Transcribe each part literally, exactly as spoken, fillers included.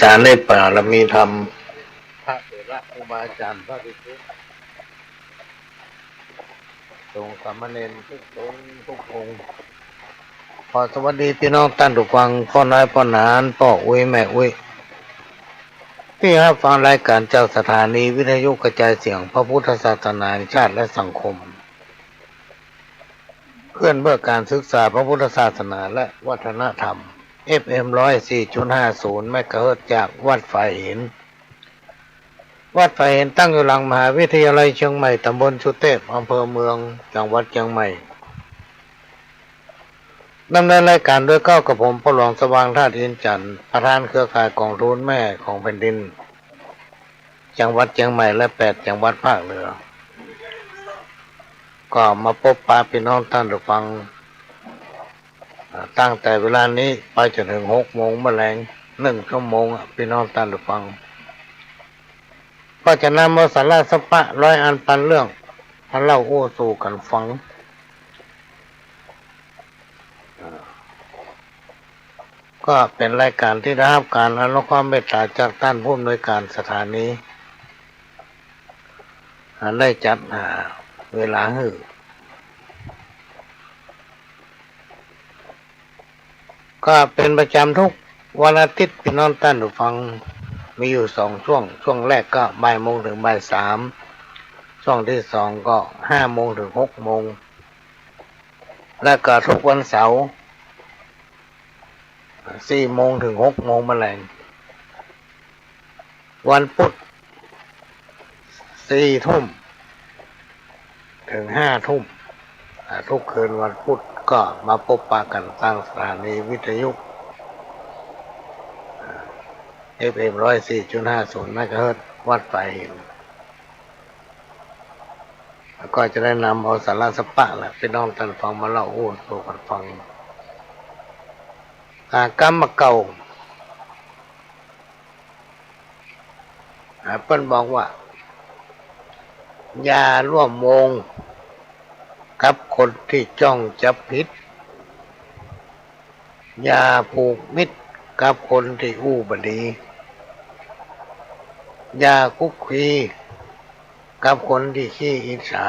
สาลในบารมีธรรม พระเถระครูบาอาจ๋ารย์ พระภิกษุสงฆ์สามเณรทุกสงฆ์ทุกองค์ ขอสวัสดีปี้น้องต้านผู้ฟัง ป้อน้อยป้อหนาน ป้ออุ๊ยแม่อุ๊ย ตี้ฮับฟังรายก๋านจากสถานีวิทยุกระจายเสียงพระพุทธศาสนาแห่งชาติและสังคม เคลื่อนเพื่อก๋านศึกษาพระพุทธศาสนาและวัฒนธรรม เอฟเอ็ม ร้อยสี่จุดห้าศูนย์ เมกะเฮิรตซ์ จากวัดฝายหิน วัดฝายหินตั้งอยู่หลังมหาวิทยาลัยเชียงใหม่ ตำบลสุเตพ อำเภอเมือง จังหวัดเชียงใหม่ ดำเนินรายก๋านโดยเก้ากับผม ป้อหลวงสว่าง ธาตุอินทร์จันทร์ ประธานเครือข่ายก๋องทูลแม่ของแผ่นดิน จังหวัดเชียงใหม่และแปดจังหวัดภาคเหนือ ก็มาปบปะปี้น้องต้านผู้ฟัง อ่า ตั้งแต่เวลานี้ไปจ๋นเถิงหกโมงเมื่อแลง นึ่งชั่วโมงอะ ปี้น้องต้านผู้ฟัง ก็จะนำเอาสาระสัพพะร้อยอันปันเรื่อง มาเล่าอู้สู่กั๋นฟัง อ่า ก็เป๋นรายก๋านตี้ได้ฮับก๋านอนุเคราะห์เมตต๋าจากต้านผู้อำนวยก๋านสถานี อ่า ได้จัดหาเวลาหื้อ ก็เป๋นประจ๋ำทุกวันอาทิตย์ ปี้น้องต้านผู้ฟัง มีอยู่สองช่วง ช่วงแรกก็บ่ายโมงเถิงบ่ายสาม ช่วงตี้สองก็ห้าโมงเถิงหกโมง แล้วก็ทุกวันเสาร์ สี่โมงเถิงหกโมงเมื่อแลง วันพุธ สี่ทุ่มเถิงห้าทุ่ม อ่า ทุกคืนวันพุธก็มาปบปะกั๋นตางสถานีวิทยุ อ่า เอฟเอ็ม ร้อยสี่จุดห้าศูนย์ เมกะเฮิรตซ์ วัดฝายหิน แล้วก็จะได้นำเอาสาระสัพพะแหละ ปี้น้องต้านฟังมาเล่าอู้สู่กั๋นฟัง อ่า กำบ่าเก่า อ่า เปิ้นบอกว่า อย่าร่วมวงกับคนตี้จ้องจับผิด อย่าผูกมิตรกับคนตี้อู้บ่ดี อย่าคลุกคลีกับคนตี้ขี้อิจฉา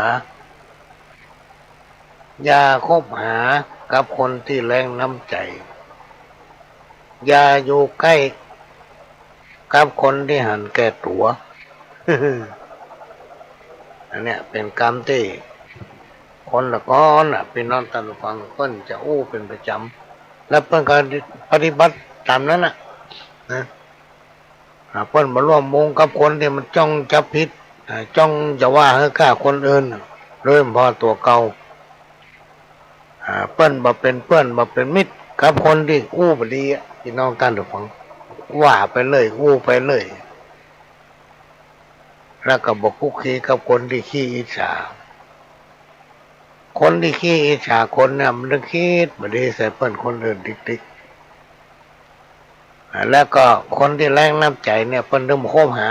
อย่าคบหากับคนตี้แล้งน้ำใจ๋ อย่าอยู่ใก้กับคนตี้หันแก่ตั๋ว อันเนี้ยเป๋นกำตี้คนแต่ก่อนน่ะ ปี้น้องต้านฟัง เปิ้นจะอู้เป๋นประจ๋ำ แล้วเปิ้นก็ปฏิบัติต๋ามนั้นน่ะ นะ อ่า เปิ้นบ่ร่วมวงกับคนตี้มันจ้องจับผิด อ่า จ้องจะว่าหื้อก้าคนอื่น โดยเฉพาะตั๋วเก่า อ่า เปิ้นบ่เป๋นเปื้อน บ่เป๋นมิตรกับคนตี้อู้บ่ดีอะ ปี้น้องต้านผู้ฟัง ว่าไปเรื่อย อู้ไปเรื่อย แล้วก็บ่คลุกคลีกับคนตี้ขี้อิจฉา คนตี้ขี้อิจฉาคนเนี่ย มันจะกึ๊ดบ่ดีใส่เปิ้นคนอื่นติ๊กๆ อ่า แล้วก็คนตี้แล้งน้ำใจ๋เนี่ย เปิ้นจะบ่คบหา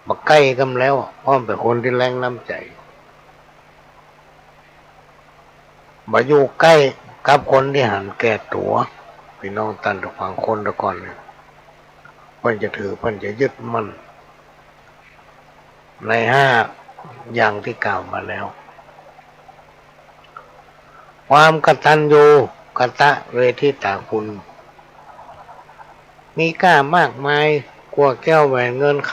บ่ใก้กำแล้ว เพราะมันเป๋นคนตี้แล้งน้ำใจ๋ บ่อยู่ใก้กับคนตี้หันแก่ตั๋ว ปี้น้องต้านผู้ฟัง คนแต่ก่อนเนี่ย เปิ้นจะถือ เปิ้นจะยึดมั่น ในห้าอย่างตี้กล่าวมาแล้ว ความกตัญญูกตเวทิตาคุณ มีก้ามากมายกว่าแก้วแหวนเงินค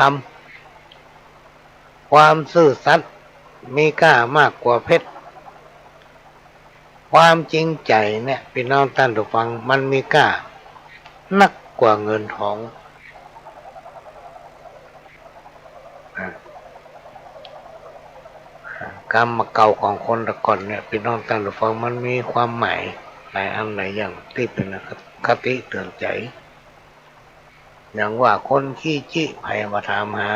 ำ ความซื่อสัตย์มีก้ามากกว่าเพชร ความจริงใจ๋เนี่ย ปี้น้องต้านผู้ฟัง มันมีก้านักกว่าเงินทอง อ่ะ กำบ่าเก่าของคนแต่ก่อนเนี่ย ปี้น้องต้านผู้ฟัง มันมีความหมายหลายอันหลายอย่างตี้เป๋นคติเตื๋อนใจ๋ อย่างว่าคนขี้จี้ใผบ่ถามหา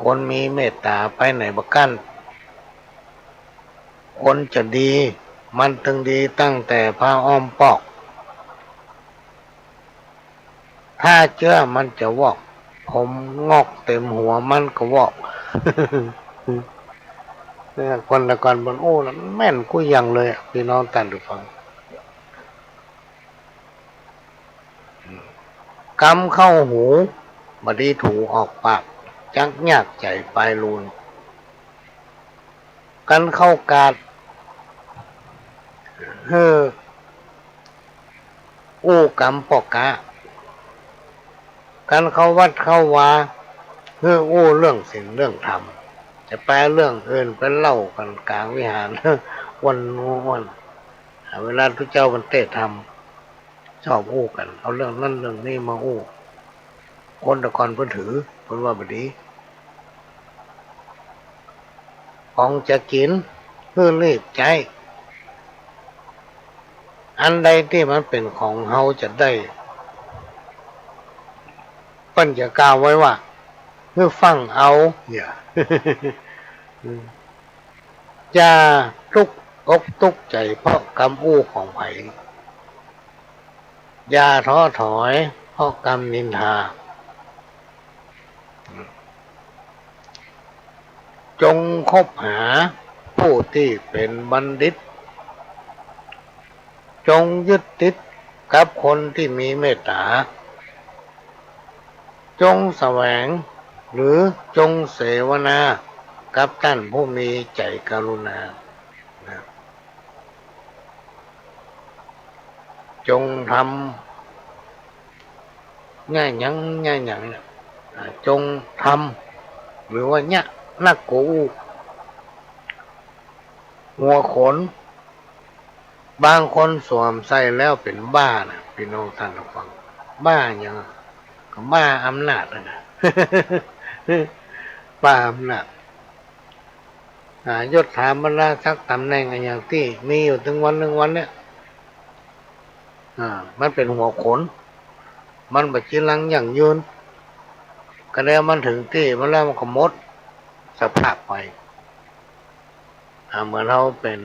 คนมีเมตต๋าไปไหนบ่กั้น คนจะดีมันตึงดีตั้งแต่ผ้าอ้อมปอก ถ้าเจื้อมันจะวอก ผมงอกเต๋มหัวมันก็วอก เนี่ย คนแต่ก่อนเปิ้นอู้นะ แม่นกู้อย่างเลยอะ ปี้น้องต้านผู้ฟัง กำเข้าหู บ่ดีถูกออกปาก จักยากใจ๋ปายลูน กันเข้ากาด หื้ออู้กำป้อกา กันเข้าวัดเข้าวา หื้ออู้เรื่องศีลเรื่องธรรม จะไปเรื่องอื่นไปเล่ากั๋นก๋างวิหาร วันวัน เวลาตุ๊เจ้ามันเตศน์ธรรม ชอบอู้กั๋น เอาเรื่องนั้นเรื่องนี้มาอู้ คนแต่ก่อนเปิ้นถือ เปิ้นว่าบ่ดี ของจะกิ๋น หื้อรีบใจ๊ อันใดตี้มันเป๋นของเฮาจะได้ เปิ้นจะกล่าวไว้ว่า หื้อฟั่งเอา เนี่ย อย่าตุ๊กอกตุ๊กใจ๋เพราะกำอู้ของใผ อย่าท้อถอยเพราะกำนินทา จงคบหาผู้ตี้เป๋นบัณฑิต จงยึดติดกับคนตี้มีเมตต๋า จงแสวง หรือจงเสวนากับต้านผู้มีใจ๋กรุณา นะ จงทำ เยียะหยัง เยียะหยังเนี่ย อ่า จงทำ หรือว่าเยียะนัก กั๋วอู้ หัวโขน บางคนสวมใส่แล้วเป๋นบ้านะ ปี้น้องต้านผู้ฟัง บ้าหยัง ก็บ้าอำนาจนั่นนะ บ้าอำนาจ อ่า ยศถาบรรดาศักดิ์ต๋ำแหน่งอะหยังตี้มีอยู่เถิงวันเถิงวันเนี่ย อ่า มันเป๋นหัวโขน มันบ่จีรังยั่งยืน ก็แล้วมันเถิงตี้มันแล้วมันก็หมดสภาพไป อ่า เหมือนเฮาเป๋น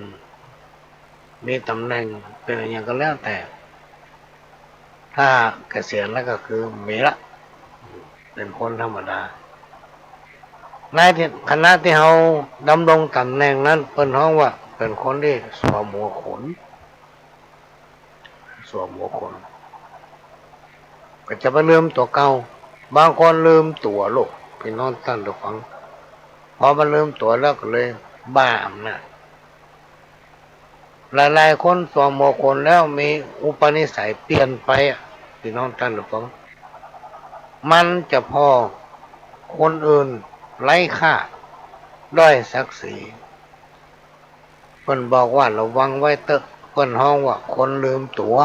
มีต๋ำแหน่งเป๋นอะหยังก็แล้วแต่ ถ้าเกษียณแล้วก็คือมีละ เป๋นคนธรรมดา ในตี้ ขณะตี้เฮาดำรงต๋ำแหน่งนั้น เปิ้นฮ้องว่าเป๋นคนตี้สวมหัวโขน สวมหัวโขน ก็จะไปลืมตั๋วเก่า บางคนลืมตั๋วลูก ปี้น้องต้านผู้ฟัง พอมันลืมตั๋วแล้วก็เลยบ้าอำนาจ หลายๆ คนสวมหัวโขนแล้วมีอุปนิสัยเปลี่ยนไปอะ ปี้น้องต้านผู้ฟัง มันจะผ่อคนอื่นไร้ค่า ด้อยศักดิ์ศรี เปิ้นบอกว่าระวังไว้เต๊อะ เปิ้นฮ้องว่าคนลืมตั๋ว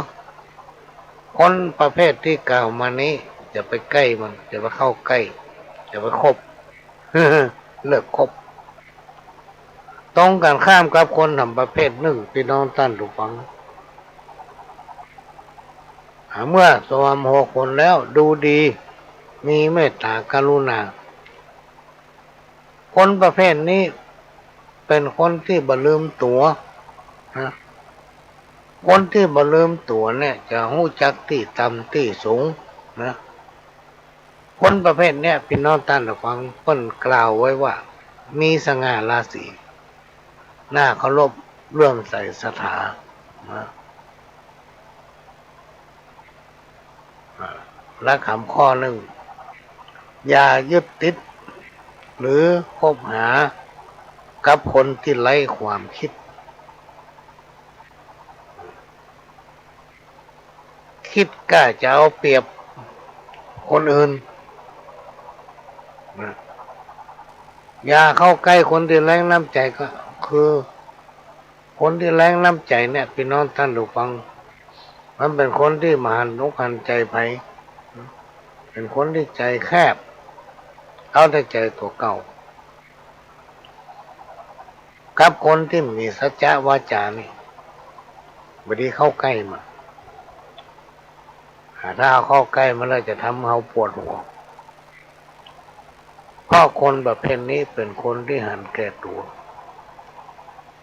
คนประเภทตี้กล่าวมานี้ อย่าไปใก้มัน อย่าไปเข้าใก้ อย่าไปคบ เลิกคบ ตรงกั๋นข้ามกับคนทำประเภทนึ่ง ปี้น้องต้านผู้ฟัง อ่า เมื่อสวมหัวโขนแล้วดูดี มีเมตต๋ากรุณา คนประเภทนี้เป๋นคนตี้บ่ลืมตั๋วนะ คนตี้บ่ลืมตั๋วเนี่ยจะฮู้จักตี้ต่ำตี้สูงนะ คนประเภทเนี้ย ปี้น้องต้านผู้ฟัง เปิ้นกล่าวไว้ว่ามีสง่าราศี น่าเคารพเลื่อมใสศรัทธานะ อ่า และกำข้อนึ่ง อย่ายึดติด หรือคบหากับคนตี้ไร้ความคิด คิดก้าจะเอาเปรียบคนอื่นนะ อย่าเข้าใก้คนตี้แล้งน้ำใจ๋ ก็คือ คนตี้แล้งน้ำใจ๋เนี่ย ปี้น้องต้านผู้ฟัง มันเป๋นคนตี้บ่หันอกหันใจ๋ใผ เป๋นคนตี้ใจ๋แคบ เอาแต่ใจ๋ตั๋วเก่า กับคนตี้มีสัจจะวาจานี่ บ่ดีเข้าใก้มัน อ่า ถ้าเข้าใก้มันแล้วจะทำหื้อเฮาปวดหัว เพราะคนประเภทนี้เป๋นคนตี้หันแก่ตั๋ว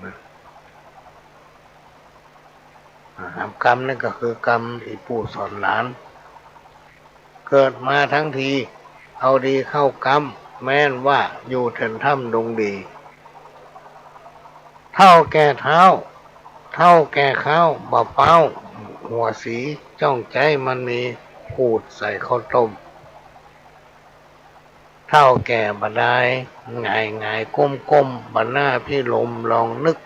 นะ อ่า กำนั้นก็คือกำตี้ปู่สอนหลาน เกิดมาทั้งที เอาดีเข้ากำ แม้นว่าอยู่เถินถ้ำดงดี เฒ่าแก่เท้า เฒ่าแก่ข้าว บ่เป๊าหัวสี จ้องใจ๊มันมี ขูดใส่ข้าวต้ม เฒ่าแก่บ่ดาย หงายๆ ก้มๆ บ่หน้าพิรมย์ ลองนึก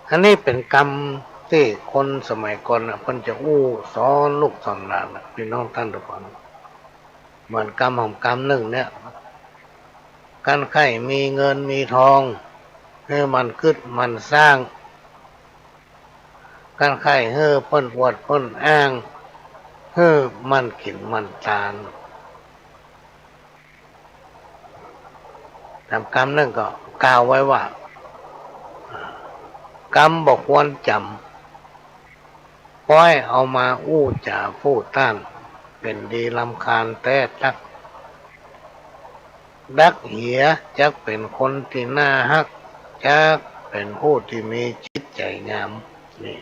อันนี้เป๋นกำตี้คนสมัยก่อนน่ะ เปิ้นจะอู้สอนลูกสอนหลานน่ะ ปี้น้องต้านผู้ฟัง เหมือนกำหม่ำกำนึ่งเนี่ย กันใค่มีเงินมีทอง หื้อหมั่นกึ๊ดหมั่นสร้าง กันใค่หื้อเปิ้นอวดเปิ้นอ้าง หื้อหมั่นกิ๋นหมั่นตาน แถมกำนึ่งก็กล่าวไว้ว่า กำบ่ควรจ๋ำ ป้อยเอามาอู้จ๋าฟู่ต้าน เป๋นดีรำคาญแต๊ตั๊ก ดักเหียจักเป๋นคนตี้น่าฮัก จักเป๋นผู้ตี้มีจิตใจ๋งาม นี่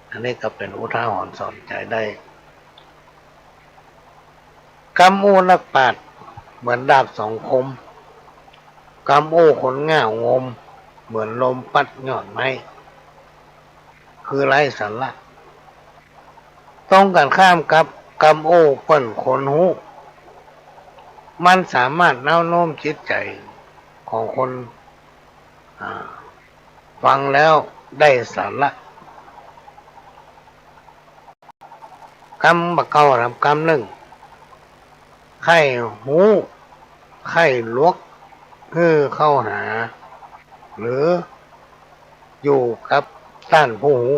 อันนี้ก็เป๋นอุทาหรณ์สอนใจ๋ได้ กำอู้นักปราชญ์เหมือนดาบสองคม กำอู้คนง่าวงม เหมือนลมปั๊ดยอดไม้ คือไร้สาระ ตรงกั๋นข้ามกับกำอู้เปิ้นคนฮู้ มันสามารถเน้าโน้มจิตใจ๋ของคน อ่า ฟังแล้วได้สาระ กำบ่าเก๊าแถมกำนึ่ง ใค่ฮู้ ใค่หลวก หื้อเข้าหา หรืออยู่กับต้านผู้ฮู้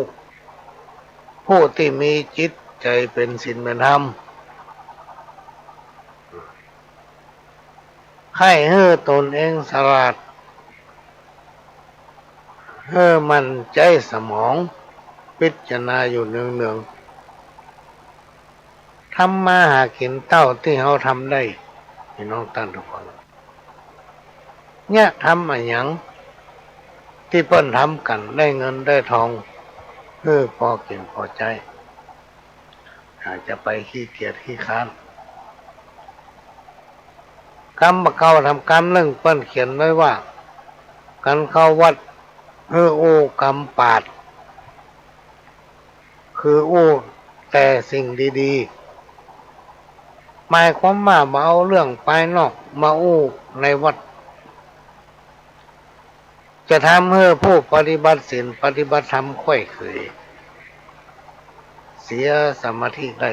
ผู้ตี้มีจิตใจ๋เป๋นศีลเป๋นธรรม ใค่หื้อตนเองสลาด หื้อหมั่นใจ๊สมอง พิจารณาอยู่เนืองๆ ทำมาหากิ๋นเต้าตี้เฮาทำได้ ปี้น้องต้านผู้ฟัง เยียะทำอะหยังตี้เปิ้นทำกั๋น ได้เงินได้ทอง หื้อปอกิ๋นปอใจ๊ อย่าจะไปขี้เกียจขี้คร้าน กำบ่าเก๊าแถมกำนึ่งเปิ้นเขียนไว้ว่า กั๋นเข้าวัดหื้ออู้กำปราชญ์ คืออู้แต่สิ่งดีๆ หมายความว่าบ่เอาเรื่องภายนอกมาอู้ในวัด จะทำหื้อผู้ปฏิบัติศีลปฏิบัติธรรมไขว้เขว เสียสมาธิได้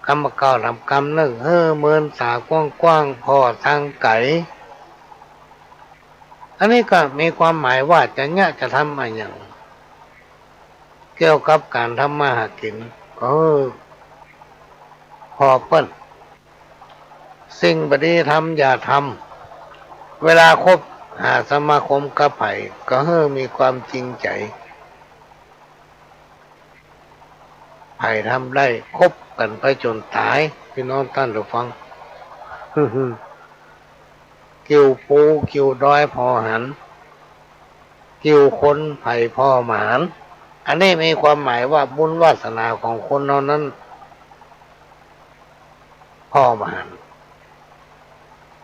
กำบ่าเก๊าแถมกำนึ่ง หื้อเมินต๋ากว้างๆ ผ่อตางไก๋ อันนี้ก็มีความหมายว่าจะเยียะจะทำอะหยัง เกี่ยวกับก๋านทำมาหากิ๋น ก็หื้อผ่อเปิ้น สิ่งบ่ดีทำอย่าทำ เวลาคบหาสมาคมกับใผ ก็หื้อมีความจริงใจ๋ ใผทำได้คบกั๋นไปจ๋นต๋าย ปี้น้องต้านผู้ฟัง กิ่วปูกิ่วดอยผ่อหัน กิ่วคนใผผ่อบ่หัน อันนี้มีความหมายว่าบุญวาสนาของคนเฮานั้น ผ่อบ่หัน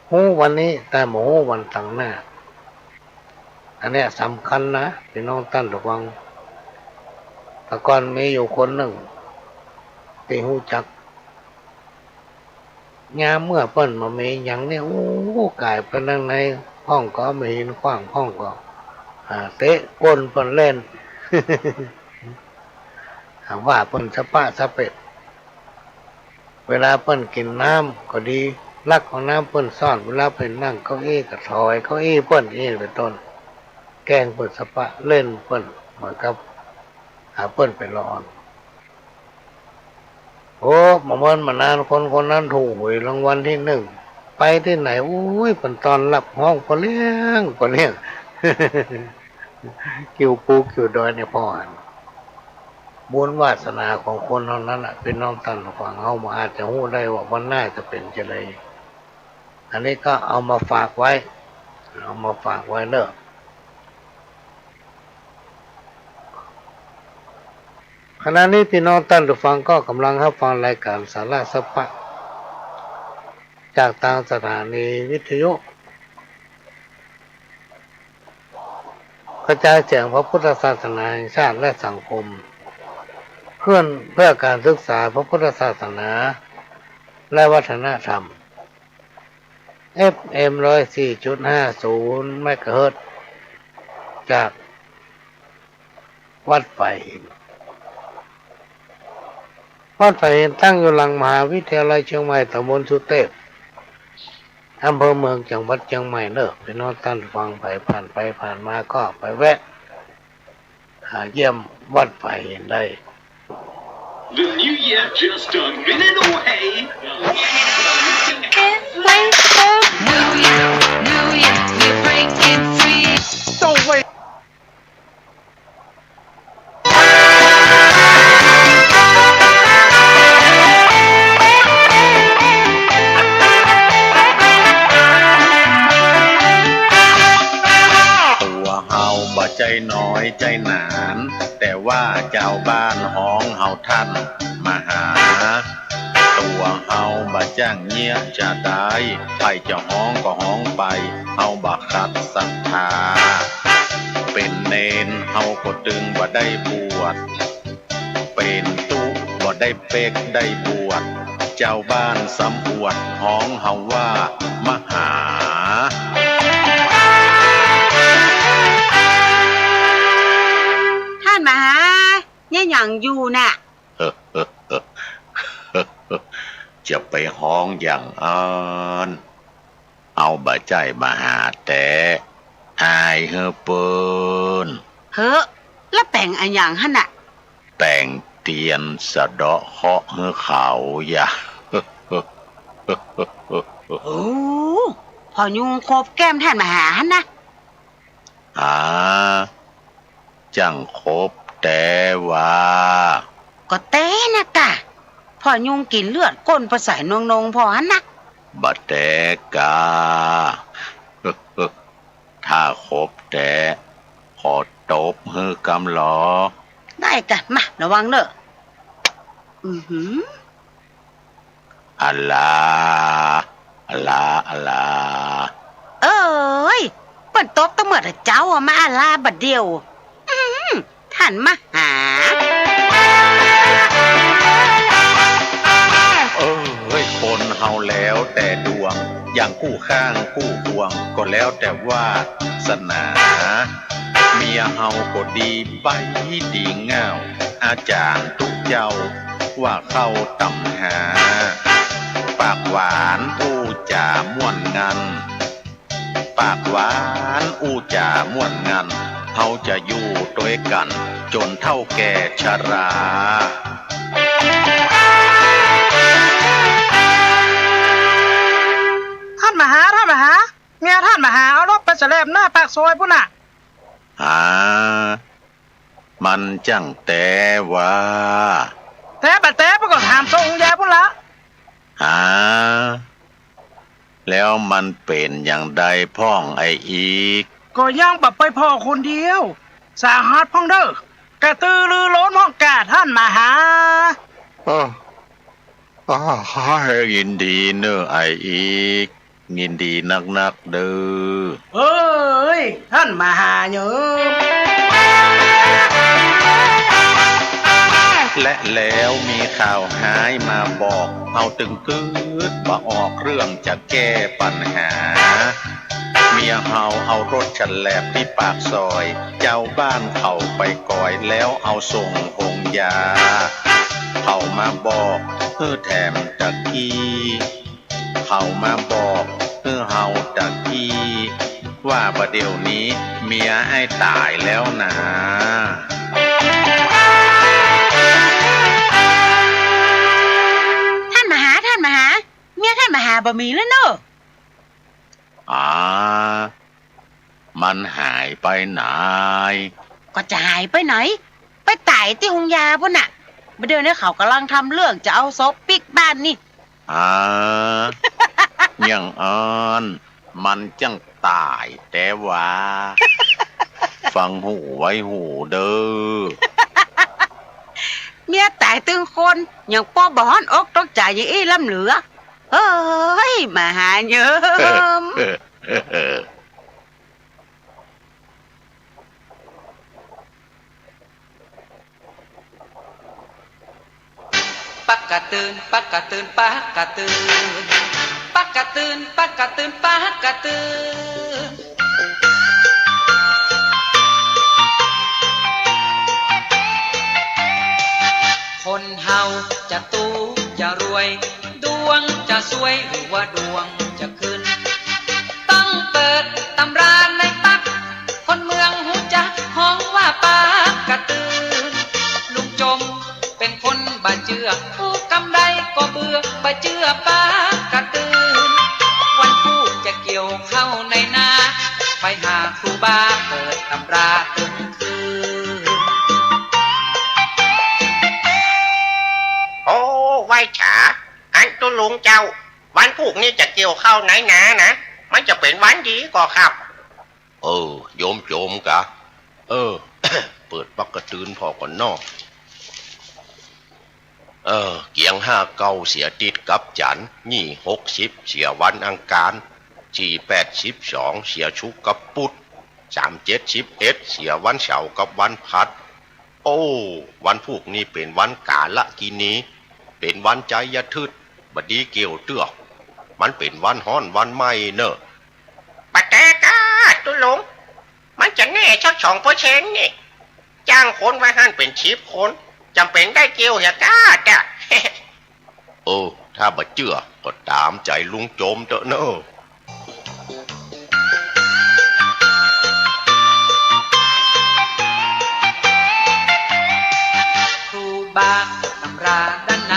ฮู้วันนี้แต่บ่ฮู้วันตางหน้า อันเนี้ยสำคัญนะ ปี้น้องต้านผู้ฟัง แต่ก่อนมีอยู่คนนึ่งตี้ฮู้จัก ยามเมื่อเปิ้นบ่มีหยังเนี่ย โอ้ ก๋ายไปตางใน พ่องก็เอาแม่หินขว้าง พ่องก็ อ่า เตะก้นเปิ้นเล่น หาว่าเปิ้นสะปะสะเปะ เวลาเปิ้นกิ๋นน้ำก็ดี ลักเอาน้ำเปิ้นซ่อน เวลาเปิ้นนั่งเก้าอี้ก็ถอยเก้าอี้เปิ้น อี้เป๋นต้น แกล้งเปิ้นสะปะ เล่นเปิ้น เหมือนกับหาเปิ้นเป๋นละอ่อน โอ้ บ่เมินบ่นาน คนคนนั้นถูกหวยรางวัลตี้นึ่ง ไปตี้ไหน โอ้ย เปิ้นต้อนฮับ ฮ้องปะเลี้ยง ปะเลี้ยง กิ่วปูกิ่วดอยเนี่ยผ่อหัน บุญวาสนาของคนเฮานั้นน่ะ ปี้น้องต้านผู้ฟัง เฮาบ่อาจจะฮู้ได้ว่าวันหน้าจะเป๋นจาใด อันนี้ก็เอามาฝากไว้ เอามาฝากไว้เนาะ ขณะนี้ปี้น้องต้านผู้ฟังก็ก่ำลังฮับฟังรายก๋านสาระสะปะ จากตางสถานีวิทยุ กระจายเสียงพระพุทธศาสนาแห่งชาติและสังคม เคลื่อนเพื่อการศึกษาพระพุทธศาสนาและวัฒนธรรม เอฟเอ็ม ร้อยสี่จุดห้าศูนย์ เมกะเฮิรตซ์ จากวัดฝายหิน วัดฝายหินตั้งอยู่หลังมหาวิทยาลัยเชียงใหม่ ตำบลสุเตพ อำเภอเมือง จังหวัดเชียงใหม่เน่อ พี่น้องท่านฟัง ใผผ่านไปผ่านมาก็ไปแวะ หาเยี่ยมวัดฝายหินได้ The new year just a minute away. It's winter. New year, new year, we're breaking free. Don't wait. ตั๋วเฮาบ่ใจ้น้อยใจ้หนาน แต่ว่าจาวบ้านฮ้องเฮาท่านมหา ตั๋วเฮาบ่จ้างเยียะจาใด ใผจะฮ้องก็ฮ้องไป เฮาบ่ขัดศรัทธา เป๋นเณรเฮาก็ตึงบ่ได้บวช เป๋นตุ๊บ่ได้เป๊กได้บวช จาวบ้านซ้ำอวดฮ้องเฮาว่ามหา ท่านมหา เยียะหยังอยู่น่ะ จะไปฮ้องอย่างอั้น เฮาบ่ใจ้มหาแต๊ อายหื้อเปิ้น เฮ้อ แล้วแป๋งอะหยังหั้นน่ะ แป๋งเตียนสะเดาะเคราะห์หื้อเขายะ โอ้ พ่อยุงขบแก้มท่านมหาหั้นนะ หา จั้งขบแต๊วา ก็แต๊นะกะ พ่อยุงกิ๋นเลือดก้นปอใส่นงนงพ่อหั้นนะ บ่แต๊กา ถ้าขบแต๊ ขอตบหื้อกำลอ ได้กะ มา ระวังเน่อ อือหือ อะลา อะลา อะลา เอ้ย เปิ้นตบตะเมิดอะเจ้าอะ มาอะลาบ่าเดี่ยว อืม ท่านมหา เอ้ย คนเฮาแล้วแต่ดวง อย่างกู้ข้างกู้ห่วง ก็แล้วแต่วาสนา เมียเฮาก็ดีใบ้ดีง่าว อาจ๋ารย์ตุ๊เจ้า ว่าเข้าต๋ำหา ปากหวานอู้จ๋าม่วนงัน ปากหวานอู้จ๋าม่วนงัน เฮาจะอยู่ตวยกั๋นจ๋นเฒ่าแก่ชรา ท่านมหา ท่านมหา เมียท่านมหาเอารถไปแสลบหน้าปากซอยปู้นน่ะ หา มันจั้งแต๊วา แต๊บ่าแต๊ เปิ้นก็ถามส่งยาปู้นละ หา แล้วมันเป๋นอย่างใดพ่องไอ้อีก ก็ยังบ่ไปผ่อคนเดียว สาหัสพ่องเน่อ กระตือรือร้นพ่องก่าท่านมหา อ้อ อ้อ ยินดีเน่อไอ้อีก ยินดีนักๆ เน่อ เอ้ย ท่านมหาเน่อ และแล้วมีข่าวฮ้ายมาบอก เฮาตึงกึ๊ดบ่ออกเรื่องจะแก้ปัญหา เมียเฮาเอารถแฉลบตี้ปากซอย จาวบ้านเขาไปกอยแล้วเอาส่งโฮงยา เขามาบอกหื้อแถมตะกี้ เขามาบอกหื้อเฮาตะกี้ ว่าบ่าเดี่ยวนี้เมียอ้ายต๋ายแล้วนา ท่านมหา ท่านมหา เมียท่านมหาบ่มีแล้วเน่อ หา มันหายไปไหน ก็จะหายไปไหน ไปต๋ายตี้โฮงยาปู้นน่ะ บ่าเดี่ยวนี้เขาก่ำลังทำเรื่องจะเอาศพปิ๊กบ้านนี่ หา อย่างอั้น มันจั้งต๋ายแต๊วา ฟังหูไว้หูเน่อ เมียต๋ายตึงคน ยังป้อบ่ฮ้อนอกตกใจ๋อย่างอี้ล้ำเหลือ เฮ้ย มหาเน่อ เออ เออ เออ เออ เออ ปักกะตื่น ปักกะตื่น ปักกะตื่น ปักกะตื่น ปักกะตื่น ปักกะตื่น คนเฮาจะตุ๊จะรวย ดวงจะซวยหรือว่าดวงจะขึ้น ต้องเปิดตำราในปัก คนเมืองฮู้จักฮ้องว่าปักกะตื่น ลุงจมเป๋นคนบ่เจื้อ ฮู้กำใดก็เบื่อ บ่เจื้อปักกะตื่น วันพูกจะเกี่ยวข้าวในนา ไปหาครูบาเปิดตำราตึงคืน โอ้ ไหว้จ๋า อันตุ๊ลุงเจ้า วันพูกนี้จะเกี่ยวข้าวในนานะ มันจะเป๋นวันดีก่อครับ เออ โยมโจมกะ เออ เปิดปักกะตื่นพ่อก่อนเนาะ เออ เกียงห้าเก้าเสียติ๊ดกับจั๋นทร์ ยี่หกสิบเสียวันอังคาร สี่แปดสิบสองเสียศุกร์กับปุธ สามเจ็ดสิบเอ็ดเสียวันเสาร์กับวันพฤหัส โอ้ วันพูกนี้เป๋นวันกาลกินี เป๋นวันไจยะทึด บ่ดีเกี่ยวเตื้อ มันเป๋นวันฮ้อนวันไหม้เน่อ บ่แต๊ก้า ตุ๊ลุง มันจะแน่สักสองเปอร์เซ็นต์นี่ จ้างคนไว้หั้นเป๋นสิบคน จ๋ำเป๋นได้เกี่ยวเหียก้าจ้ะ เออ ถ้าบ่เจื้อก็ต๋ามใจ๋ลุงโจมเต๊อะเน่อ ครูบาตำราด้านใน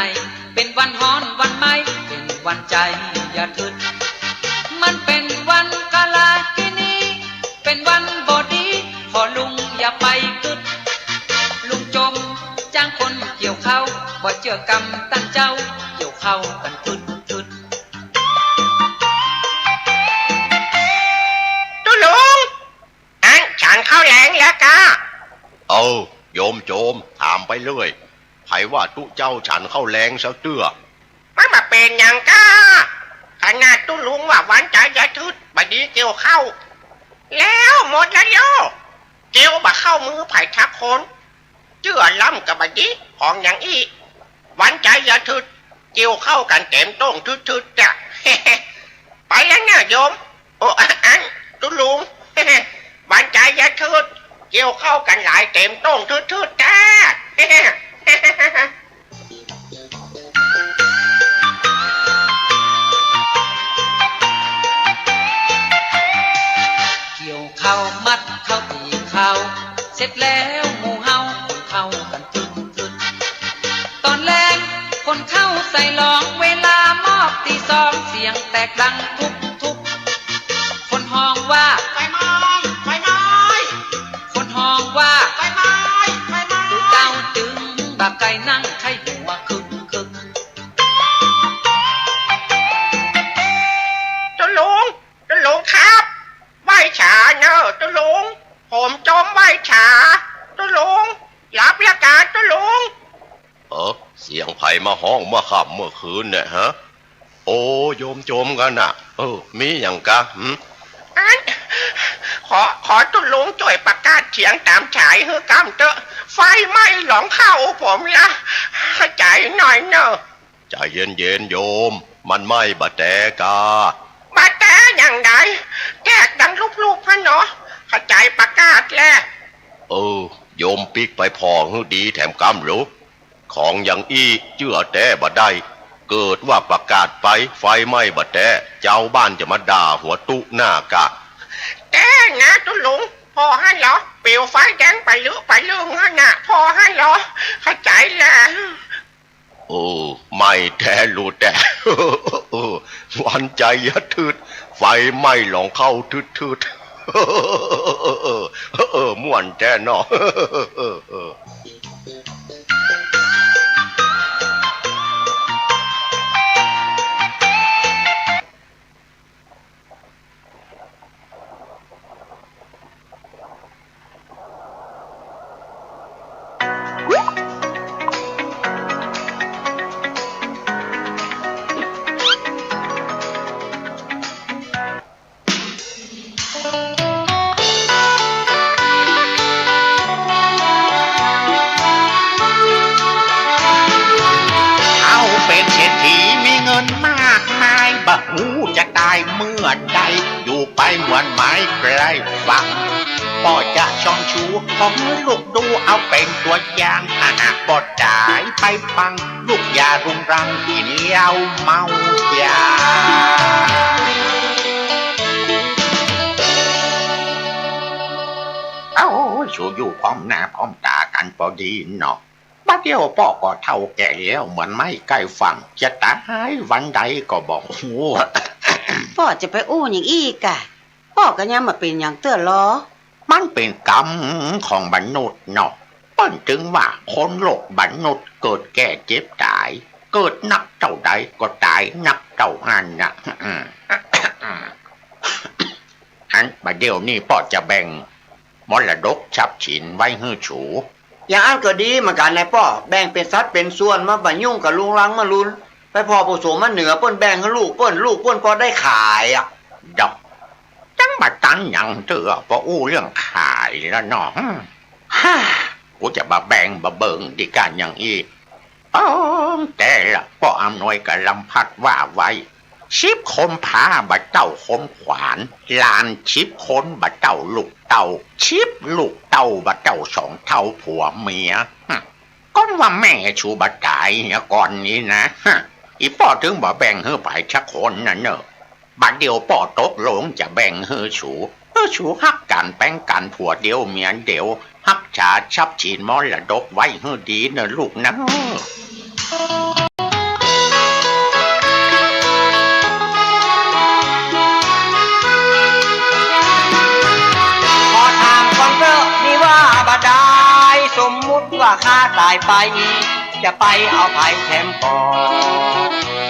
เป๋นวันฮ้อนวันไหม้ เป๋นวันไจยะทึด มันเป๋นวันกาลกินี เป๋นวันบ่ดี พ่อลุงอย่าไปกึ๊ด ลุงจมจ้างคนเกี่ยวข้าว บ่เจื้อกำต้านเจ้า เกี่ยวข้าวกั๋นทึดๆ ตุ๊ลุง อัน ฉันข้าวแลงแล้วก้า เอ้า โยมโจม ถามไปเรื่อย ใผว่าตุ๊เจ้าฉันข้าวแลงสักเตื้อ มันบ่เป๋นหยังก้า ขนาดตุ๊ลุงว่าวันไจยะทึด บ่ดีเกี่ยวข้าว แล้วหมดแล้วโย เกี่ยวบ่เข้ามือใผสักคน เจื้อลำก็บ่ดี ของอย่างอี้ วันไจยะทึด เกี่ยวข้าวกั๋นเต๋มโต้งทึดๆ จ้ะ ไปแล้วเน่อโยม โอ้ อัน ตุ๊ลุง วันไจยะทึด เกี่ยวข้าวกั๋นหลายเต๋มโต้งทึดๆ จ้า เกี่ยวข้าวมัดข้าวตีข้าว เสร็จแล้วหมู่เฮาหุงข้าวกั๋นทึดๆ ต๋อนแลงขนข้าวใส่หลอง เวลามอกตีสอง เสียงแตกดังทุบๆ คนฮ้องว่า ไฟไหม้ ไฟไหม้ คนฮ้องว่า ไฟไหม้ ไฟไหม้ ตุ๊เจ้าจึงบ่ใก้นั่งไข้หัวคึกๆ ตุ๊ลุง ตุ๊ลุงครับ ไหว้จ๋าเน่อตุ๊ลุง ผมจมไหว้จ๋า ตุ๊ลุง หลับแล้วก้าตุ๊ลุง เออ เสียงใผมาฮ้องเมื่อค่ำเมื่อคืนเนี่ยฮะ โอ้ โยมโจมกั๋นน่ะ เออ มีหยังก้า หืม อัน ขอ ขอตุ๊ลุงจ้วยประกาศเสียงต๋ามสายหื้อก้ำเต๊อะ ไฟไหม้หลองข้าวผมละ เข้าใจ๋หน่อยเน่อ ใจ๋เย็นๆ โยม มันไหม้บ่แต๊ก้า บ่แต๊อย่างใด แตกดังลุบๆ หั้นเนาะ เข้าใจ๋ประกาศแล เออ โยมปิ๊กไปผ่อหื้อดีแถมก้ำลูก ของอย่างอี้เจื้อแต๊บ่ได้ เกิดว่าประกาศไป ไฟไหม้บ่แต๊ จาวบ้านจะมาด่าหัวตุ๊หน้าก้า แต๊นะตุ๊ลุง ผ่อหั้นเหรอ ปิวไฟแดงไปลึไปลึงหั้นน่ะ ผ่อหั้นเหรอ เข้าใจ๋แล โอ้ ไหม้แต๊ลูแต๊ วันไจยะทึด ไฟไหม้หลองข้าวทึดๆ เออ ม่วนแต๊เนาะ ไอ้เมื่อใดอยู่ไปเหมือนไม้ใกล้ฝั่ง ป้อจะส่องสู ขอหื้อลูกดูเอาเป๋นตั๋วอย่าง ถ้าหากป้อต๋ายไปฟัง ลูกอย่ารุงรังกิ๋นเหล้าเมายา เอ้า สูอยู่พร้อมหน้าพร้อมต๋ากั๋นปอดีเนาะ บ่าเดี่ยวป้อก็เฒ่าแก่แล้วเหมือนไม้ใก้ฝั่ง จะต๋ายวันใดก็บ่ฮู้ ป้อจะไปอู้หยังอี้กะ ป้อก็ยังบ่เป๋นหยังเตื้อลอ มันเป๋นกรรมของมนุษย์เนาะ เปิ้นจึงว่าคนโลกมนุษย์เกิดแก่เจ็บต๋าย เกิดนักเต้าใดก็ต๋ายนักเต้าหั้นนะ อันบ่าเดี่ยวนี้ป้อจะแบ่งมรดกทรัพย์สินไว้หื้อสู อย่างอั้นก็ดีเหมือนกั๋นนายป้อ แบ่งเป๋นสัดเป๋นส่วน มาบ่ายุ่งกับลุงรังมะลุน ไปผ่อผู้สูงมาเหนือเปิ้นแบ่งหื้อลูกเปิ้น ลูกเปิ้นพอได้ขายอะ ดอก จั้งบ่ตันหยังเตื้อ ป้ออู้เรื่องขายแล้วเนาะ ฮ่า กูจะบ่าแบ่งบ่าเบิ่งดีก้าหยังอี้ เออ แต่ละป้ออำนวยกำลังพัดว่าไว้ สิบคมพร้าบ่าเต้าคมขวาน หลานสิบคนบ่าเต้าลูกเต้า สิบลูกเต้าบ่าเต้าสองเฒ่าผัวเมีย ฮะ ก็ว่าแม่สูบ่าต๋ายเหียก่อนนี้นะ ฮะ อี่ป้อจึงบ่าแบ่งหื้อใผสักคนน่ะเนาะ บ่าเดี่ยวป้อตกลงจะแบ่งหื้อสู หื้อสูฮักกั๋นแป๋งกั๋นผัวเดียวเมียเดียว ฮักษาทรัพย์สินมรดกไว้หื้อดีเนาะลูกเนาะ ขอถามก่อนเต๊อะ นี่ว่าบ่าดาย สมมุติว่าข้าต๋ายไป จะไปเอาใผแถมก่อ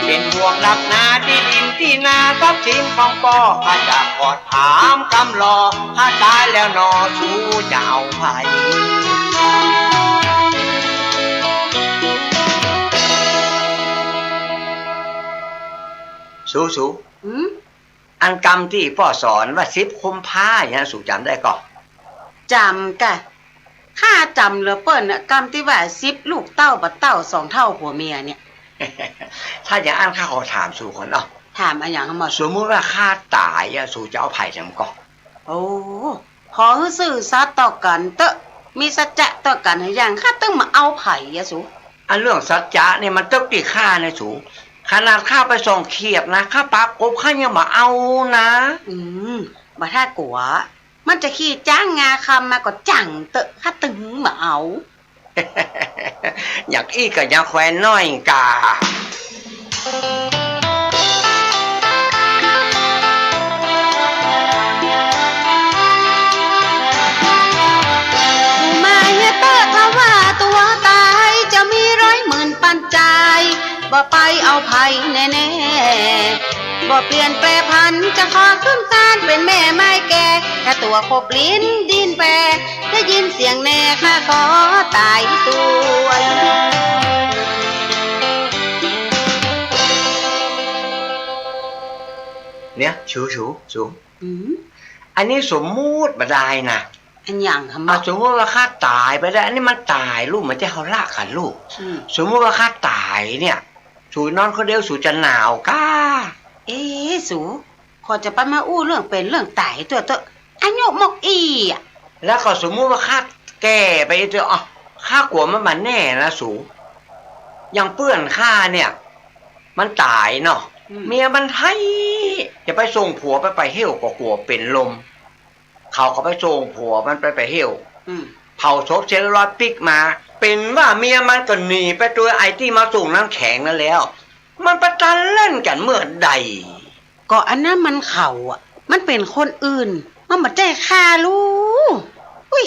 เป๋นห่วงนักหนาตี้ดินตี้นาทรัพย์สินของป้อ ข้าจะขอถามกำลอ ข้าต๋ายแล้วหนอ สูจะเอาใผ สู สู อืม อันกำตี้ป้อสอนว่าสิบคมพร้าเนี่ย สูจ๋ำได้ก่อ จ๋ำก่ะ ข้าจ๋ำเหลือเปิ้นน่ะ กำตี้ว่าสิบลูกเต้าบ่าเต้าสองเฒ่าผัวเมียเนี่ย ถ้าอย่างอั้นข้าขอถามสูก่อนเนาะ ถามอะหยังหมอ สมมุติว่าข้าต๋ายอะ สูจะเอาใผแถมก่อ โอ้ ขอหื้อซื่อสัตย์ต่อกั๋นเต๊อะ มีสัจจะต่อกั๋นหรือยัง ข้าตึงบ่าเอาใผอะสู อันเรื่องสัจจะเนี่ยมันตึกตี้ข้านะสู ขนาดข้าไปส่องเขียดนะ ข้าปะกบข้ายังบ่าเอานะ อืม บ่าถ้ากั๋ว มันจะขี่จ๊างงาคำมาก็จั่งเต๊อะ ข้าตึงบ่าเอา อย่างอี้ก็ยังแควนน้อยก่า หมู่มาเฮียเต๊อะ ถ้าว่าตั๋วต๋าย จะมีร้อยหมื่นปันจาย บ่ไปเอาใผแน่ๆ บ่เปลี่ยนแปรผัน จะขอขึ้นศาลเป๋นแม่ไม้แก่ ถ้าตั๋วขบลิ้นดิ้นแปร ได้ยินเสียงแน่ ข้าขอต๋ายตวย เนี่ย สู สู สู อืม อันนี้สมมุติบ่าดายนะ อันหยังหมอ อ่ะ สมมุติว่าข้าต๋ายไปแล้ว อันนี้มันต๋ายลูก มันจะเฮาละกั๋นลูก อืม สมมุติว่าข้าต๋ายเนี่ย สูนอนคนเดียว สูจะหนาวก้า เอ๊ะ สู ข้อจะไปมาอู้เรื่องเป๋นเรื่องต๋ายตั๋วเต๊อะ อายุมกอี้อะ แล้วก็สมมุติว่าข้าแก่ไปอีกตั๋ว อ๋อ ข้ากั๋วมันบ่าแน่นะสู อย่างเปื้อนข้าเนี่ย มันต๋ายเนาะ อืม เมียมันไห้ จะไปส่งผัวไปไปเหี่ยวก็กั๋วเป๋นลม เขาก็ไปส่งผัวมันไปไปเหี่ยว อืม เผาศพเสร็จเรียบร้อยปิ๊กมา เป๋นว่าเมียมันก็หนีไปตวยไอ้ตี้มาส่งน้ำแข็งนั้นแล้ว มันไปตะเล่นกั๋นเมื่อใด ก็อันนั้นมันเขาอะ มันเป๋นคนอื่น มันบ่ใจ้ข้าลู่ อุ๊ย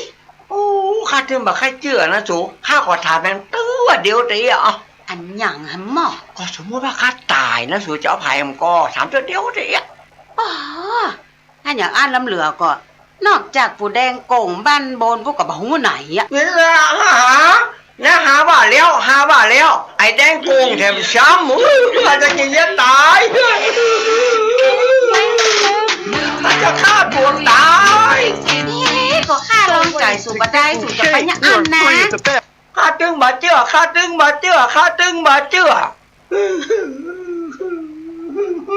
โอ้ ข้าตึงบ่ใค่เจื้อนะสู ข้าขอถามแหมตั๋วเดียวเต๊อะ อันหยังหมอ ก็สมมุติว่าข้าต๋ายนะสู จะเอาใผแหมก่อ ถามตั๋วเดียวเต๊อะ อ๋อ อันอย่างอั้นล้ำเหลือก็ นอกจากปู่แดงโก่งบ้านโบน พวกก็บ่ฮู้ไหนอะ เนี่ยหา เนี่ยหาว่าแล้ว หาว่าแล้ว ไอ้แดงโก่งแถมซ้ำ อุ๊ย ข้าจะกินเยียะต๋าย ข้าจะฆ่าตั๋วต๋าย เอ๊ะ ก็ข้าลองใจ๋สูบ่าดาย สูจะไปอย่างอั้นนะ ข้าตึงบ่เจื้อ ข้าตึงบ่เจื้อ ข้าตึงบ่เจื้อ ไอ้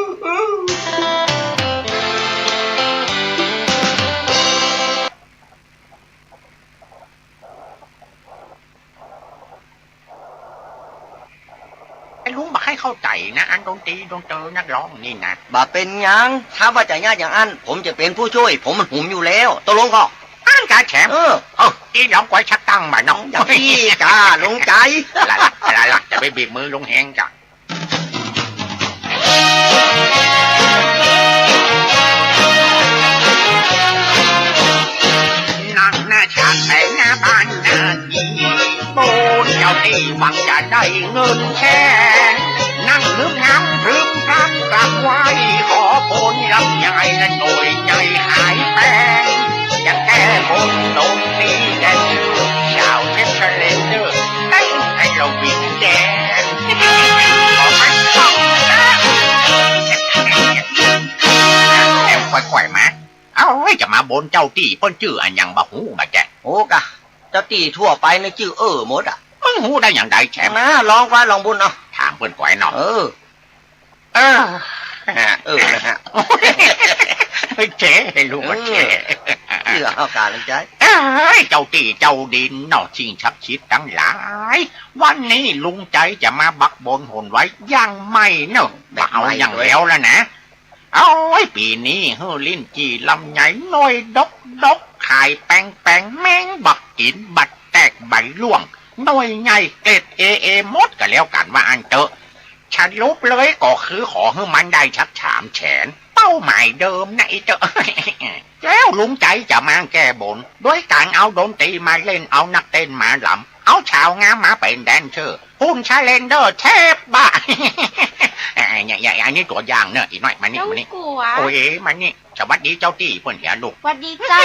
ลุงบ่ใค่เข้าใจ๋นะ อันดนตรีดนตรีนักฮ้องนี่นะ บ่เป๋นหยัง ถ้าว่าจะยากอย่างอั้น ผมจะเป๋นผู้จ้วย ผมมันหุมอยู่แล้ว ตกลงก่อ อั้นกาแถม เออ เออ ตี้ลองก๋วยสักตั้งบ่เนาะ อย่างอี้กา ลุงใจ๋ ละละละละ จะไปบีบมือลุงแฮงกา นั่งหน้าชานแป๋งหน้าบ้านหน้า โบนเจ้าตี้หวังจะได้เงินแสน นั่งนึกงำพรึมพรำกราบไหว้ ขอโบนลำใหญ่และหน่วยใหญ่ขายแป๋ง จะแก้บนดนตรีแดนเซอร์ สาวเซ็กซ์เซเลนเดอร์ เต้นให้เราบิดแดน ขอมันต้องนะ แอมค่อยๆ มา เอ้า จะมาโบนเจ้าตี้เปิ้นจื้ออะหยังบ่ฮู้บ่แจ้ โอ้กะ เจ้าตี้ทั่วไปนี่จื้อเอ้อหมดอะ มึงฮู้ได้อย่างใดแถม นะ ลองก๋วยลองบุญเอา ถามเปิ้นก๋วยเนาะ เออ เออ เออ นะฮะ เจ๊ ลุงก็เจ๊ เออ เจื้อเอากาลุงใจ๋ เอ้ย เจ้าตี้เจ้าดินเนาะ สิ่งศักดิ์สิทธิ์ตังหลาย วันนี้ลุงใจ๋จะมาบักโบนหนไว้อย่างใหม่เนาะ บ่เอาอย่างแล้วละนะ เอาไว้ปี๋นี้หื้อลิ้นจี่ลำใหญ่หน่วยดกดก ขายแป๋งๆ แมงบ่กิ๋น บ่แตกบ่ร่วง หน่วยใหญ่เกรดเอเอหมดก็แล้วกั๋นว่าอั้นเต๊อะ สรุปเลยก็คือขอหื้อมันได้สักสามแสน เป้าหมายเดิมนะไอ้เต๊อะ แล้วลุงใจ๋จะมาแก้บน โดยก๋านเอาดนตรีมาเล่น เอานักเต้นมารำ เอาสาวงามมาเป๋นแดนเซอร์ หุ่นสเลนเดอร์แทบบ่า เอ่อ เนี่ย เนี่ย อันนี้ตั๋วอย่างเนอะ อีน้อย มานี่ มานี่ เจ้ากั๋ว โอ้ย มานี่ สวัสดีเจ้าตี้เปิ้นเหียลูก สวัสดีเจ้า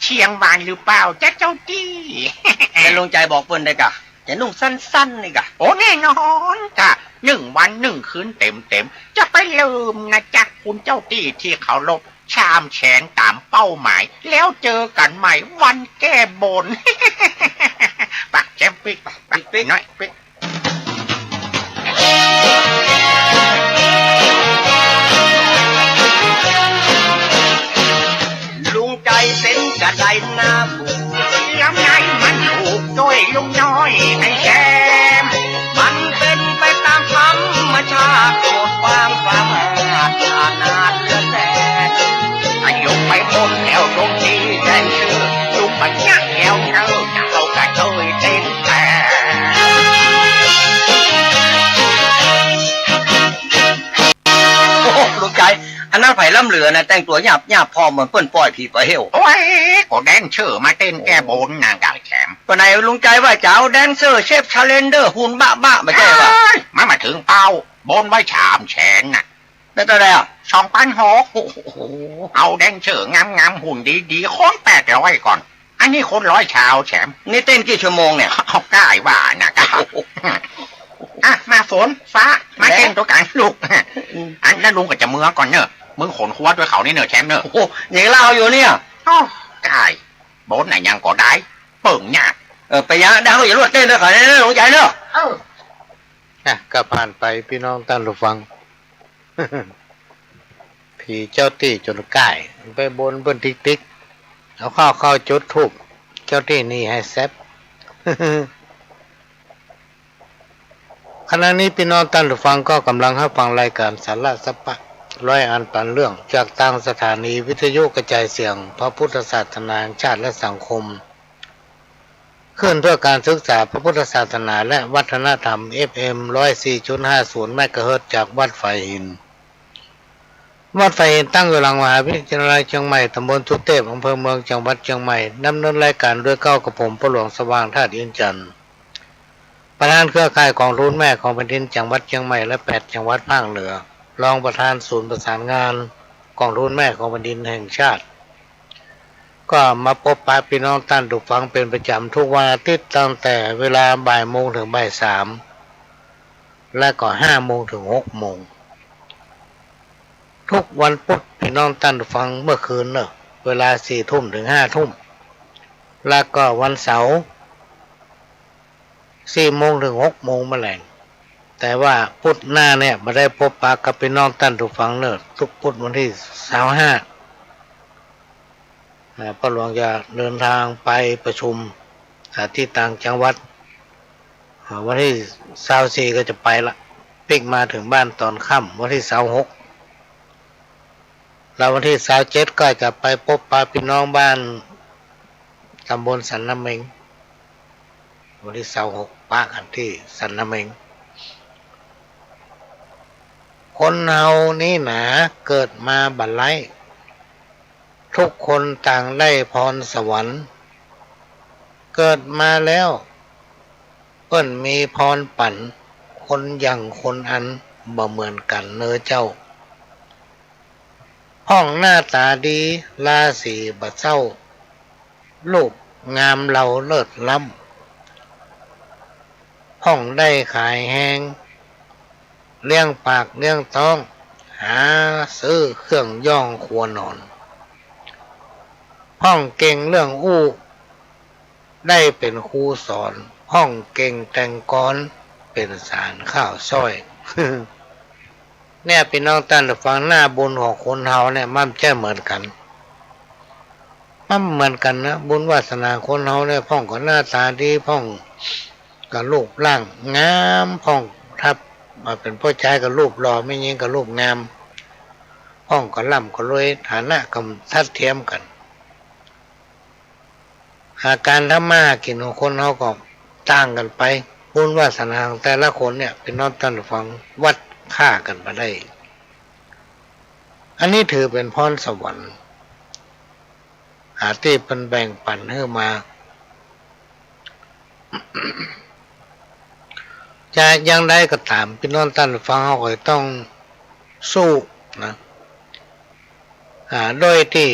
เสียงหวานหรือเปล่าจ๊ะเจ้าตี้ แต่ลุงใจ๋บอกเปิ้นได้กะ จะนุ่งสั้นๆ นี่กะ โอ้ แน่นอนกะ หนึ่งวันหนึ่งคืนเต็มๆ จะไปลืมนะจ๊ะ คุณเจ้าตี้ที่เคารพ สามแสนต๋ามเป้าหมาย แล้วเจอกั๋นใหม่วันแก้บน ไปแชมปิ้ง ไป ปิ๊กปิ๊ก น้อยปิ๊ก ลุงใจ๋เป๋นกระไดหน้าบูด ลำไยมันถูกโจ้ยลุงน้อยไอ้แซม มันเป๋นไปต๋ามธรรมชาติ โปรดฟังความอาถรรพ์อนาถเหลือแสน อายุไปหมดแล้วดนตรีแดนเซอร์ ลุงบ่เยียะแล้วเน่อ จะเอากระเทยเต้นแตน โอ้โห ลุงใจ๋ อันนั้นใผล้ำเหลือนะ แต่งตั๋วหยาบๆ ผ่อเหมือนเปิ้นป้อยผีป้อยเหี่ยว โอ้ย ก็แดนเซอร์มาเต้นแก้บนนะ ได้แถม ปะไหนลุงใจ๋ว่าจะเอาแดนเซอร์เชฟสเลนเดอร์ หุ่นบ้าๆ บ่ใจ้ว่า เอ้ย มา มาเถิงเป้า บนไว้สามแสนน่ะ ได้เต้าใดอะ สองปันหก โอ้โห เอาแดนเซอร์งามๆ หุ่นดีๆ คนแปดร้อยก่อน อันนี้คนร้อยเช้าแถม นี่เต้นกี่ชั่วโมงเนี่ย เอาก้ายว่านะ อ่ะ มาฝนฟ้า มาเต้นตั๋วกั๋นลูก อืม อันนั้นลุงก็จะเมือก่อนเน่อ มึงขนครัวตวยเขานี่เน่อแชมป์เน่อ โอ้โห ยังเล่าอยู่เนี่ย อ้าว ก้าย บนน่ะยังก็ได้ เปิงยาก เออ ไปยะ ได้ เฮาอย่าลวดเต้นตวยเขาเนี่ยเน่อ หลวงใจ๋เน่อ เออ อ่ะ ก็ผ่านไปพี่น้องต้านผู้ฟัง ผีเจ้าตี้จ๋นก้าย ไปบนเปิ้นติ๊กๆ เอาข้าว ข้าวจุดธูป เจ้าตี้นี่หื้อแซ่บ ขณะนี้พี่น้องต้านผู้ฟังก็กำลังฮับฟังรายก๋านสาระสาปะ ร้อยอันปันเรื่อง จากตางสถานีวิทยุกระจายเสียงพระพุทธศาสนาแห่งชาติและสังคม คลื่นเพื่อการศึกษาพระพุทธศาสนาและวัฒนธรรม เอฟเอ็ม ร้อยสี่จุดห้าศูนย์ เมกะเฮิรตซ์ จากวัดฝายหิน วัดฝายหินตั้งอยู่หลังมหาวิทยาลัยเชียงใหม่ ตำบลสุเทพ อำเภอเมือง จังหวัดเชียงใหม่ ดำเนินรายการโดยเก้ากับผม พ่อหลวงสว่าง ธาตุอินทร์จันทร์ ประธานเครือข่ายกองทุนแม่ของแผ่นดินจังหวัดเชียงใหม่ และแปดจังหวัดภาคเหนือ รองประธานศูนย์ประสานงานกองทุนแม่ของแผ่นดินแห่งชาติ ก็มาปะปะพี่น้องต้านผู้ฟังเป๋นประจ๋ำทุกวันอาทิตย์ ตั้งแต่เวลาบ่ายโมงเถิงบ่ายสาม และก็ห้าโมงเถิงหกโมง ทุกวันพุธพี่น้องต้านผู้ฟังเมื่อคืนเน่อ เวลาสี่ทุ่มเถิงห้าทุ่ม และก็วันเสาร์ สี่โมงเถิงหกโมงเมื่อแลง แต่ว่าพุธหน้าเนี่ยบ่ได้ปะปะกับปี้น้องต้านผู้ฟังเน่อ ทุกพุธวันตี้ซาวห้า อ่า ป้อหลวงจะเดินตางไปประชุม อ่า ตี้ต่างจังหวัด อ่า วันตี้ซาวสี่ก็จะไปละ ปิ๊กมาเถิงบ้านต๋อนค่ำวันตี้ซาวหก แล้ววันตี้ซาวเจ็ดก็จะไปปะปะปี้น้องบ้านต๋ำบลสันนาเม็ง วันตี้ซาวหกปะกั๋นตี้สันนาเม็ง คนเฮานี้หนาเกิดมาบ่ไร้ ทุกคนต่างได้พรสวรรค์ เกิดมาแล้วเปิ้นมีพรปั๋น คนอย่างคนอันบ่เหมือนกั๋นเน่อเจ้า พ่องหน้าต๋าดี ราศีบ่เศร้า รูปงามเลาเลิศล้ำ พ่องได้ขายแฮง เลี้ยงปากเลี้ยงต๊อง หาซื้อเครื่องย้องครัวนอน พ่องเก่งเรื่องอู้ ได้เป๋นครูสอน พ่องเก่งแต่งกลอน เป๋นสารข้าวซ้อย เนี่ยปี้น้องต้านผู้ฟัง หน้าบุญของคนเฮาเนี่ยมันบ่ใจ้เหมือนกั๋น มันบ่เหมือนกั๋นนะ บุญวาสนาคนเฮาเนี่ย พ่องก็หน้าต๋าดี พ่องก็รูปร่างงาม พ่องถ้าเป๋นผู้จายก็รูปหล่อ แม่ญิงก็รูปงาม พ่องก็ร่ำก็รวย ฐานะก็บ่ทัดเทียมกั๋น อาการทำมาหากิ๋นของคนเฮาก็ต่างกั๋นไป บุญวาสนาของแต่ละคนเนี่ย ปี้น้องต้านผู้ฟัง วัดค่ากั๋นบ่ได้ อันนี้ถือเป๋นพรสวรรค์ อ่า ตี้เปิ้นแบ่งปั๋นหื้อมา จะอย่างใดก็ต๋าม ปี้น้องต้านผู้ฟัง เฮาก็ต้องสู้นะ อ่า โดยตี้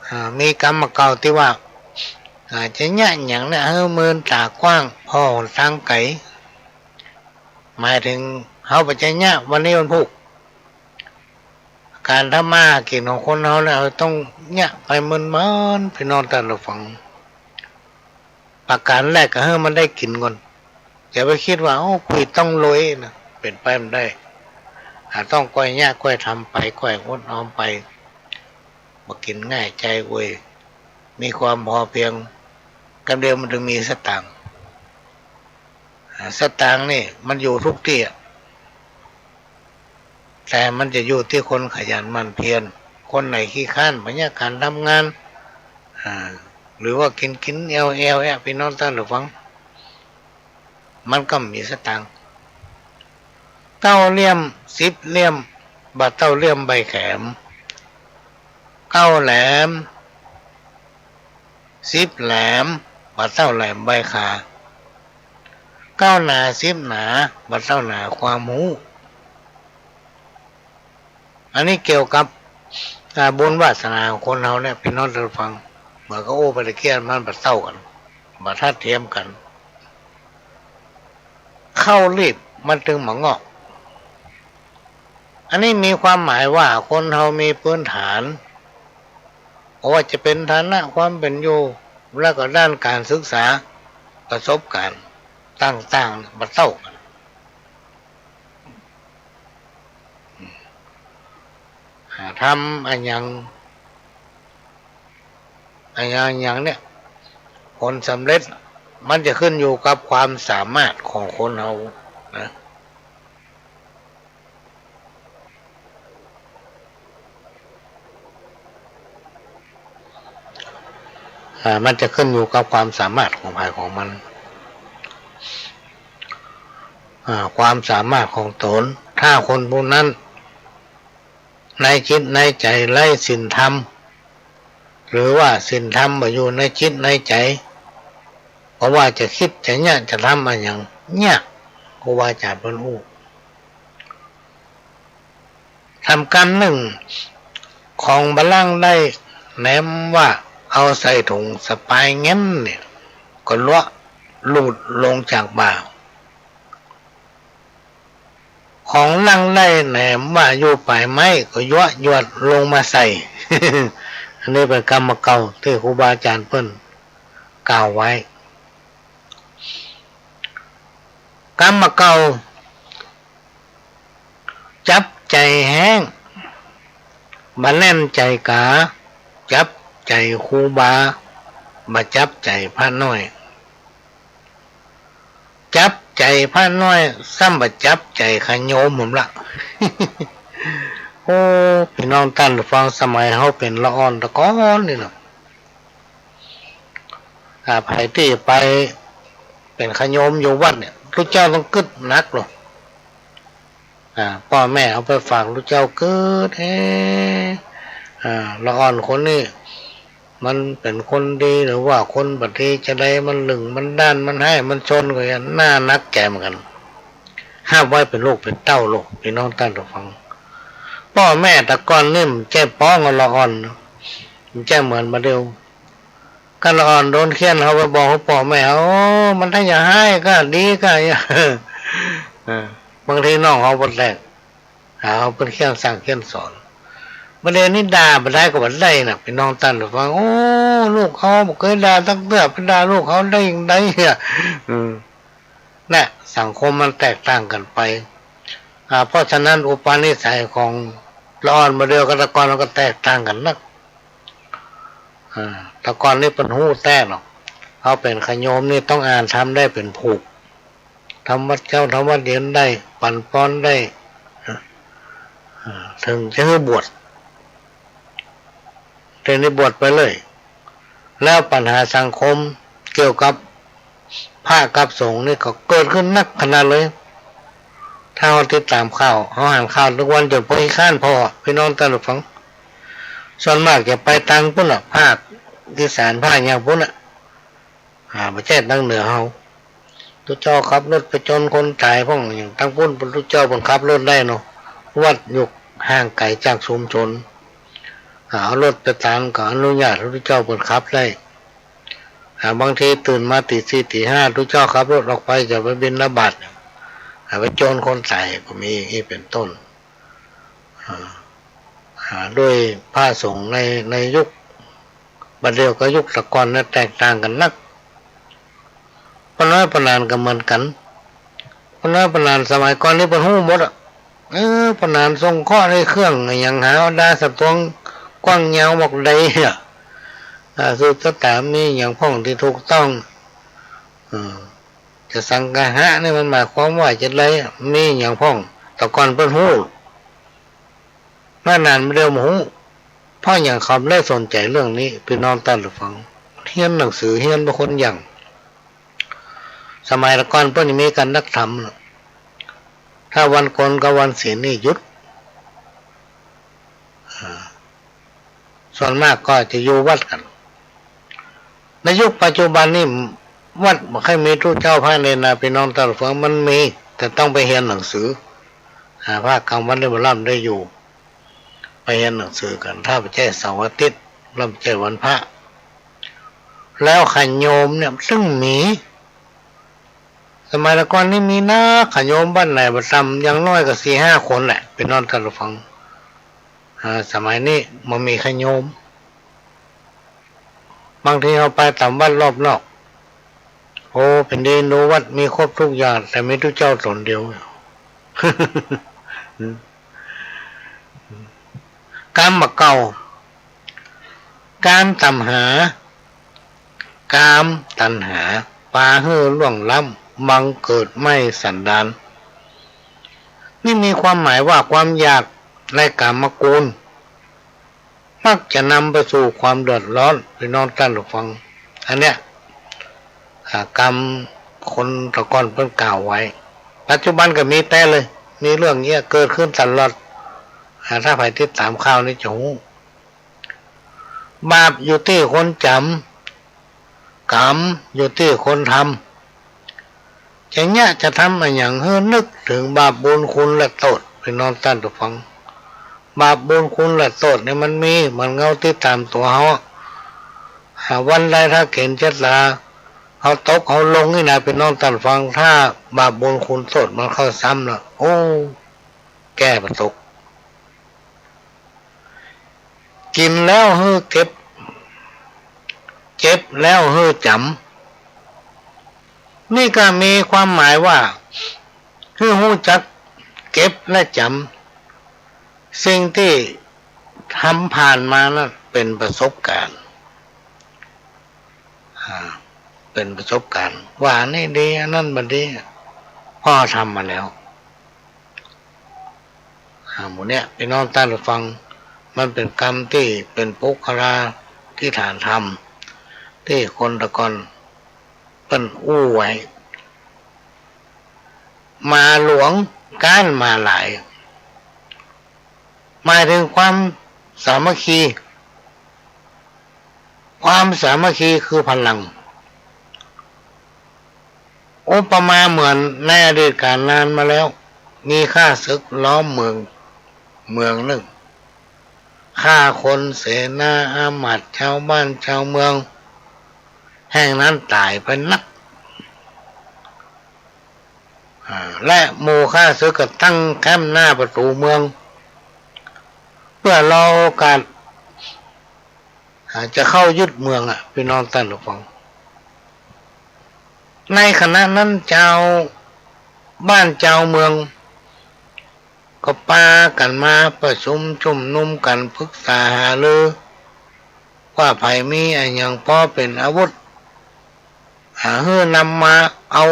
อ่า มีกำเก่าตี้ว่า อ่า จะเยียะหยังเนี่ย หื้อมืนต๋ากว้าง ผ่อหนตางไก๋ หมายเถิงเฮาบ่ใจ้เยียะวันนี้วันพูก ก๋านทำมาหากิ๋นของคนเฮาเนี่ย เฮาต้องเยียะไปเมินๆ ปี้น้องต้านผู้ฟัง ประก๋านแรกก็หื้อมันได้กิ๋นก่อน อย่าไปกึ๊ดว่า โอ้ กูต้องรวยนะ เป๋นไปบ่ได้ อ่า ต้องก้อยเยียะก้อยทำไป ก้อยอดออมไป บ่กิ๋นง่ายใจ๋อวย มีความพอเพียง กำเดียวมันเถิงมีสตางค์ อ่า สตางค์นี่มันอยู่ทุกตี้อะ แต่มันจะอยู่ตี้คนขยันหมั่นเพียร คนไหนขี้คร้านบ่เยียะก๋านทำงาน อ่า หรือว่ากิ๋นกิ๋นแอ่วแอ่วเนี่ย ปี้น้องต้านผู้ฟัง มันก็บ่มีสตางค์ เก้าเลี่ยม สิบเลี่ยม บ่เต้าเลี่ยมใบแขม เก้าแหลม สิบแหลม บ่เต้าแหลมใบขา เก้าหนา สิบหนา บ่เต้าหนาความฮู้ อันนี้เกี่ยวกับ อ่า บุญวาสนาของคนเฮาเนี่ย ปี้น้องต้านผู้ฟัง เหมือนกับอู้ไปตะเกียะ มันบ่เต้ากั๋น บ่ทัดเทียมกั๋น ข้าวรีบมันเถิงบ่งอก อันนี้มีความหมายว่าคนเฮามีพื้นฐาน บ่ว่าจะเป๋นฐานะความเป๋นอยู่ แล้วก็ด้านก๋านศึกษา ประสบก๋ารณ์ต่างๆ บ่เต้ากั๋น อ่า ทำอะหยัง อะหยัง อะหยังเนี่ย ผลสำเร็จมันจะขึ้นอยู่กับความสามารถของคนเฮานะ อ่า มันจะขึ้นอยู่กับความสามารถของใผของมัน อ่า ความสามารถของต๋น ถ้าคนผู้นั้น ในจิตในใจ๋ไร้ศีลธรรม หรือว่าศีลธรรมบ่อยู่ในจิตในใจ๋ บ่ว่าจะกึ๊ดจะเยียะจะทำอะหยัง ยาก ครูบาอาจ๋ารย์เปิ้นอู้ ธรรมกำนึ่ง ของบ่ลังได้ แหนมว่าเอาใส่ถุงสะปายแง้มเนี่ย ก็ลัวะหลุดลงจากบ่า ของลังได้แหนมว่าอยู่ป๋ายไม้ ก็ยัวะหยวนลงมาใส่ อันนี้เป๋นกำเก่าตี้ครูบาอาจ๋ารย์เปิ้นกล่าวไว้ กำบ่าเก่า จับใจ๋แฮ้ง บ่แน่นใจ๋ก๋า จับใจ๋ครูบา บ่จับใจ๋พระน้อย จับใจ๋พระน้อย ซ้ำบ่จับใจ๋ขะโยมผมละ โอ้ ปี้น้องต้านฟัง สมัยเฮาเป๋นละอ่อนตะก่อนนี่นะ อ่า ใผตี้ไปเป๋นขะโยมอยู่วัดเนี่ย ตุ๊เจ้าต้องกึ๊ดหนักเลย อ่า ป้อแม่เอาไปฝากตุ๊เจ้ากึ๊ด เอ๊ะ อ่า ละอ่อนคนนี้ มันเป๋นคนดีหรือว่าคนบ่ดีจาใด มันลึ่ง มันด้าน มันฮ้าย มันซน ก็หน้าหนักใจ๋เหมือนกั๋น ฮับไว้เป๋นลูกเป๋นเต้าลูก ปี้น้องต้านฟัง ป้อแม่ตะก่อนนี่บ่ใจ้ป้องเอาละอ่อน บ่ใจ้เหมือนบ่าเดี่ยว คันละอ่อนโดนเฆี่ยน เฮาไปบอกป้อแม่ โอ้ มันถ้าจะฮ้ายก้า ดีก้า เออ บางทีน้องเฮาบ่แตก หาเฮาเปิ้นเฆี่ยนสั่งเฆี่ยนสอน บ่าเดี่ยวนี้ด่าบ่ได้ก็บ่ได้นะ ปี้น้องต้านฟัง โอ้ ลูกเฮาบ่เกยด่าตักเตื้อ ไปด่าลูกเฮาได้ยังไงอะ อืม น่ะ สังคมมันแตกต่างกั๋นไป อ่า เพราะฉะนั้นอุปนิสัยของละอ่อนบ่าเดี่ยวกับตะก่อนมันก็แตกต่างกั๋นนัก อ่า ตะก่อนนี่เปิ้นฮู้แต๊เนาะ เฮาเป๋นขะโยมนี่ต้องอ่านธรรมได้เป๋นผูก ทำวัตรเจ๊าทำวัตรเย็นได้ ปั๋นปอนได้ อ่า เถิงจะหื้อบวช เดี๋ยวนี้บวชไปเลย แล้วปัญหาสังคมเกี่ยวกับพระกับสงฆ์นี่ก็เกิดขึ้นนักขนาดเลย ถ้าเฮาติดต๋ามข่าว เฮาหันข่าวกู้วัน จ๋นป้อขี้คร้านผ่อ ปี้น้องต้านฟัง ส่วนมากจะไปตางปู๊นน่ะ ภาคอีสาน ภาคหยังปู๊นน่ะ อ่า บ่ใจ้ตางเหนือเฮา ตุ๊เจ้าขับรถไปจนคนต๋ายพ่อง อย่างตางปู๊นตุ๊เจ้าเปิ้นขับรถได้เนาะ วัดอยู่ห่างไก๋จากชุมชน อ่า เอารถไปตางก็อนุญาตตุ๊เจ้าเปิ้นขับได้ อ่า บางทีตื่นมาตี๋สี่ตี๋ห้า ตุ๊เจ้าขับรถออกไปจะไปบิณฑบาต อ่า ไปจนคนต๋ายก็มี อี้เป๋นต้น อ่า อ่า ด้วยพระสงฆ์ใน ในยุคบ่าเดี่ยวกับยุคตะก่อนเนี่ยแตกต่างกั๋นนัก ป้อน้อยป้อหนานก็เหมือนกั๋น ป้อน้อยป้อหนานสมัยก่อนนี่เปิ้นฮู้หมดอะ เออ ป้อหนานส่งเคราะห์ได้เครื่องอะหยัง หาดาสะตวงกว้างยาวหมอกใดอะ อ่า สืบจะต๋ามมีหยังพ่องตี้ถูกต้อง เออ จะสังคหะนี่มันหมายความว่าจาใด มีหยังพ่อง ตะก่อนเปิ้นฮู้ ป้อหนานบ่าเดี่ยวบ่ฮู้ เพราะหยังเขาบ่ได้สนใจ๋เรื่องนี้ ปี้น้องต้านฟัง เฮียนหนังสือ เฮียนบ่คนหยั่ง สมัยตะก่อนเปิ้นมีกั๋นนักธรรม ถ้าวันโก๋นกับวันศีลนี่หยุด อ่า ส่วนมากก็จะอยู่วัดกั๋น ในยุคปัจจุบันนี่ วัดบ่ใค่มีตุ๊เจ้าพระเณรนะ ปี้น้องต้านฟัง มันมี แต่ต้องไปเฮียนหนังสือ อ่า ภาคกลางวันนี่บ่ล้ำได้อยู่ ไปเฮียนหนังสือกั๋น ถ้าบ่ใจ้เสาร์อาทิตย์ ล้ำบ่ใจ้วันพระ แล้วขะโยมเนี่ยซึ่งมี สมัยตะก่อนนี่มีนัก ขะโยมวัดไหนบ่ต่ำ อย่างน้อยก็สี่ห้าคนแหละ ปี้น้องต้านฟัง อ่า สมัยนี้บ่มีขะโยม บางทีเฮาไปต๋ามวัดรอบนอก โอ้ เป๋นดี ดูวัดมีครบทุกอย่าง แต่มีตุ๊เจ้าต๋นเดียว ก๋ามบ่าเก่า ก๋ามตัณหา ก๋ามตัณหา ปาหื้อล่วงล้ำ บังเกิดไหม้สันดาน นี่มีความหมายว่าความอยากในกามกูล มักจะนำไปสู่ความเดือดร้อน ปี้น้องต้านฟัง อันเนี้ย อ่า กำคนตะก่อนเปิ้นกล่าวไว้ ปัจจุบันก็มีแต๊เลย มีเรื่องเนี้ยเกิดขึ้นตลอด อ่า ถ้าใผติดต๋ามข่าวนี่จะฮู้ บาปอยู่ตี้คนจ๋ำ ก๋ามอยู่ตี้คนทำ จะเยียะจะทำอะหยังหื้อนึกเถิงบาปบุญคุณและโต้ษ ปี้น้องต้านฟัง บาปบุญคุณและโต้ษนี่มันมี มันเงาติดต๋ามตั๋วเฮา หากวันใดถ้าเก๋ณฑ์จะต๋า เฮาตกเฮาลงนี่นะ ปี้น้องต้านฟัง ถ้าบาปบุญคุณโต้ษมันเข้าซ้ำละ โอ้ แก้บ่ตก กิ๋นแล้วหื้อเก็บ เจ็บแล้วหื้อจ๋ำ นี่ก็มีความหมายว่า คือฮู้จักเก็บและจ๋ำสิ่งตี้ทำผ่านมานั้น เป๋นประสบการณ์ อ่า เป๋นประสบการณ์ ว่าอันนี้ดี อันนั้นบ่ดี เพราะทำมาแล้ว อ่า หมู่เนี้ย ปี้น้องต้านผู้ฟัง มันเป๋นกำตี้เป๋นปุคคลาธิฐานธรรม ตี้คนตะก่อนเปิ้นอู้ไว้ หมาหลวงก๊านหมาหลาย หมายเถิงความสามัคคี ความสามัคคีคือพลัง อุปมาเหมือนในอดีตกาลนานมาแล้ว มีข้าศึกล้อมเมือง เมืองนึ่ง ฆ่าคนเสนาอามาตย์ จาวบ้านจาวเมือง แห่งนั้นต๋ายไปนัก อ่า และหมู่ข้าศึกก็ตั้งแคมป์หน้าประตู๋เมือง เปื้อรอโอกาส อ่า จะเข้ายึดเมืองอะ ปี้น้องต้านผู้ฟัง ในขณะนั้นจาวบ้านจาวเมือง ก็ปากั๋นมาประชุมชุมนุมกั๋น ปึกษาหารือ ว่าใผมีอะหยังพอเป๋นอาวุธ หาหื้อนำมาเอา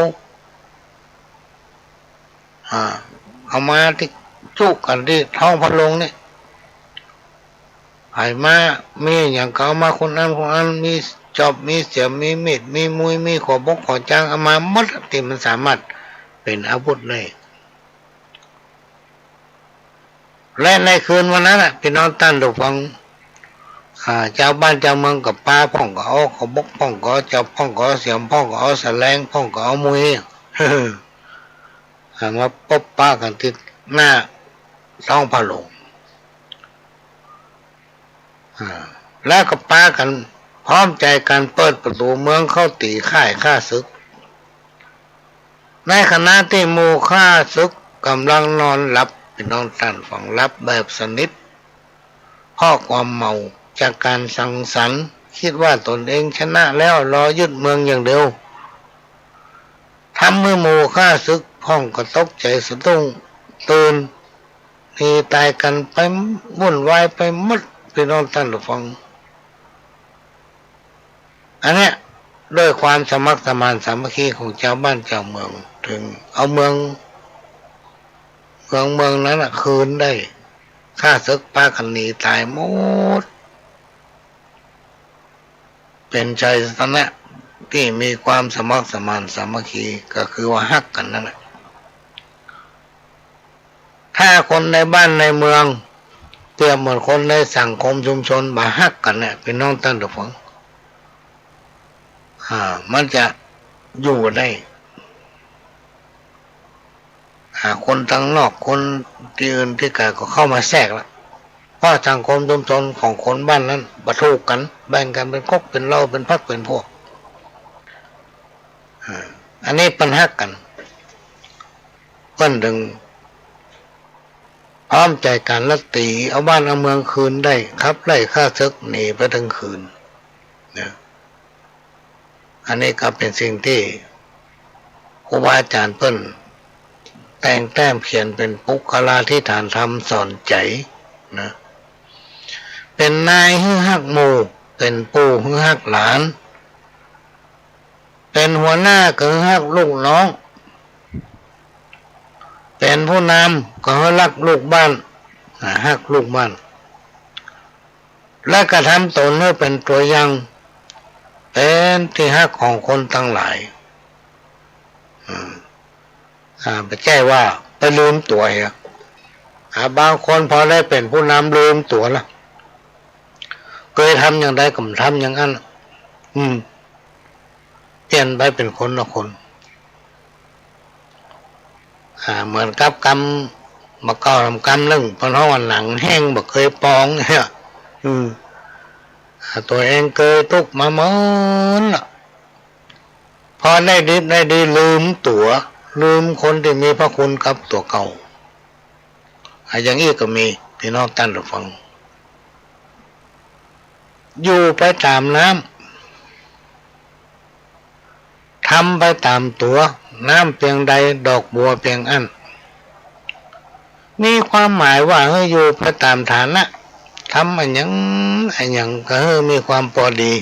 อ่า เอามาตี้จุกั๋นตี้ท้องพระโรงนี่ ใผมามีอะหยังก็เอามา คนอั้นคนอั้น มีจอบ มีเสียม มีมีด มีมุย มีขั่วบกขั่วจ๊าง เอามาหมดตี้มันสามารถเป๋นอาวุธได้ และในคืนวันนั้นน่ะ ปี้น้องต้านผู้ฟัง อ่า จาวบ้านจาวเมืองก็ปา พ่องก็เอาขั่วบก พ่องก็เอาจอบ พ่องก็เอาเสียม พ่องก็เอาแสลง พ่องก็เอามุย อ่า มาปบปะกั๋นตี้หน้าท้องพระโรง อ่า แล้วก็ปากั๋นพร้อมใจ๋กั๋นเปิดประตู๋เมืองเข้าตี๋ค่ายข้าศึก ในขณะตี้หมู่ข้าศึกก่ำลังนอนหลับ ปี้น้องต้านผู้ฟัง หลับแบบสนิท เพราะความเมาจากก๋านสังสรรค์ กึ๊ดว่าตนเองชนะแล้ว รอยึดเมืองอย่างเดียว ทำหื้อหมู่ข้าศึกพ่องก็ตกใจ๋สะดุ้งตื่น หนีต๋ายกั๋นไป วุ่นวายไปหมด ปี้น้องต้านผู้ฟัง อันเนี้ย ด้วยความสมัครสมานสามัคคีของจาวบ้านจาวเมือง เถิงเอาเมือง เมือง เมืองนั้นน่ะคืนได้ ข้าศึกปากั๋นหนีต๋ายหมด เป๋นชัยชนะตี้มีความสมัครสมานสามัคคี ก็คือว่าฮักกั๋นนั่นแหละ ถ้าคนในบ้านในเมือง เปรียบเหมือนคนในสังคมชุมชน บ่ฮักกั๋นเนี่ย ปี้น้องต้านผู้ฟัง อ่า มันจะอยู่ได้ อ่า คนตังนอก คนตี้อื่นตี้ไก๋ก็เข้ามาแทรกละ เพราะสังคมชุมชนของคนบ้านนั้นบ่ถูกกั๋น แบ่งกั๋นเป๋นก๊กเป๋นเหล่า เป๋นพรรคเป๋นพวก อ่า อันนี้เปิ้นฮักกั๋น เปิ้นเถิงพร้อมใจ๋กั๋นละตี๋เอาบ้านเอาเมืองคืนได้ ขับไล่ข้าศึกหนีไปตึงคืน นะ อันนี้ก็เป๋นสิ่งตี้ครูบาอาจ๋ารย์เปิ้นแต่งแต้มเขียนเป๋นปุคคลาธิฐานธรรมสอนใจ๋นะ เป๋นนายหื้อฮักหมู่ เป๋นปู่หื้อฮักหลาน เป๋นหัวหน้าก็หื้อฮักลูกน้อง เป๋นผู้นำก็หื้อฮักลูกบ้าน อ่า ฮักลูกบ้าน และกระทำตนหื้อเป๋นตั๋วอย่าง เป๋นตี้ฮักของคนตังหลาย อืม อ่า บ่ใจ้ว่าไปลืมตั๋วเหีย อ่า บางคนพอได้เป๋นผู้นำลืมตั๋วละ เกยทำอย่างใดก็บ่ทำอย่างอั้น อืม เปลี่ยนไปเป๋นคนละคน อ่า เหมือนกับกำ บ่าเก่าทำกำนึ่ง เปิ้นฮ้องว่าหนังแห้งบ่เกยปองเนี่ย อืม อ่า ตั๋วเองเกยตุ๊กมาเมินละ พอได้ดิบได้ดีลืมตั๋ว ลืมคนตี้มีพระคุณกับตั๋วเก่า อ่า อย่างอี้ก็มี ปี้น้องต้านผู้ฟัง อยู่ไปต๋ามน้ำ ทำไปต๋ามตั๋ว น้ำเปียงใด ดอกบัวเปียงอั้น มีความหมายว่าหื้ออยู่ไปต๋ามฐานะ ทำอะหยังอะหยังก็หื้อมีความปอดี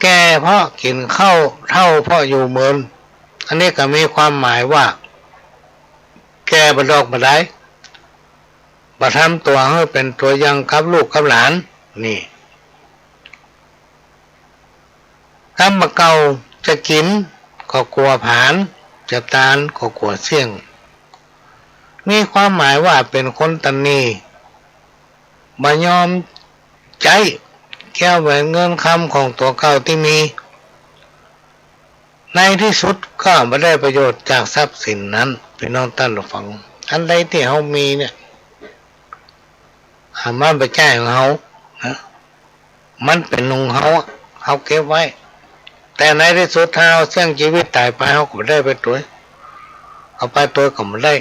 แก่เพราะกิ๋นข้าว เฒ่าเพราะอยู่เมิน อันนี้ก็มีความหมายว่า แก่บ่ดอกบ่ดาย บ่ทำตั๋วหื้อเป๋นตั๋วอย่างกับลูกกับหลาน นี่ กำบ่าเก่า จะกิ๋นก็กั๋วผลาญ จะตานก็กั๋วเสี้ยง มีความหมายว่าเป๋นคนตระหนี่ บ่ยอมใจ๊แก้วแหวนเงินคำของตั๋วเก่าตี้มี ในตี้สุดก็บ่ได้ประโยชน์จากทรัพย์สินนั้น ปี้น้องต้านผู้ฟัง อันใดตี้เฮามีเนี่ย อ่า มันบ่ใจ้ของเฮานะ มันเป๋นของเฮาอะ เฮาเก็บไว้ แต่ในตี้สุดถ้าเฮาเสี้ยงจีวิตต๋ายไป เฮาก็บ่ได้ไปตวย เอาไปตวยก็บ่ได้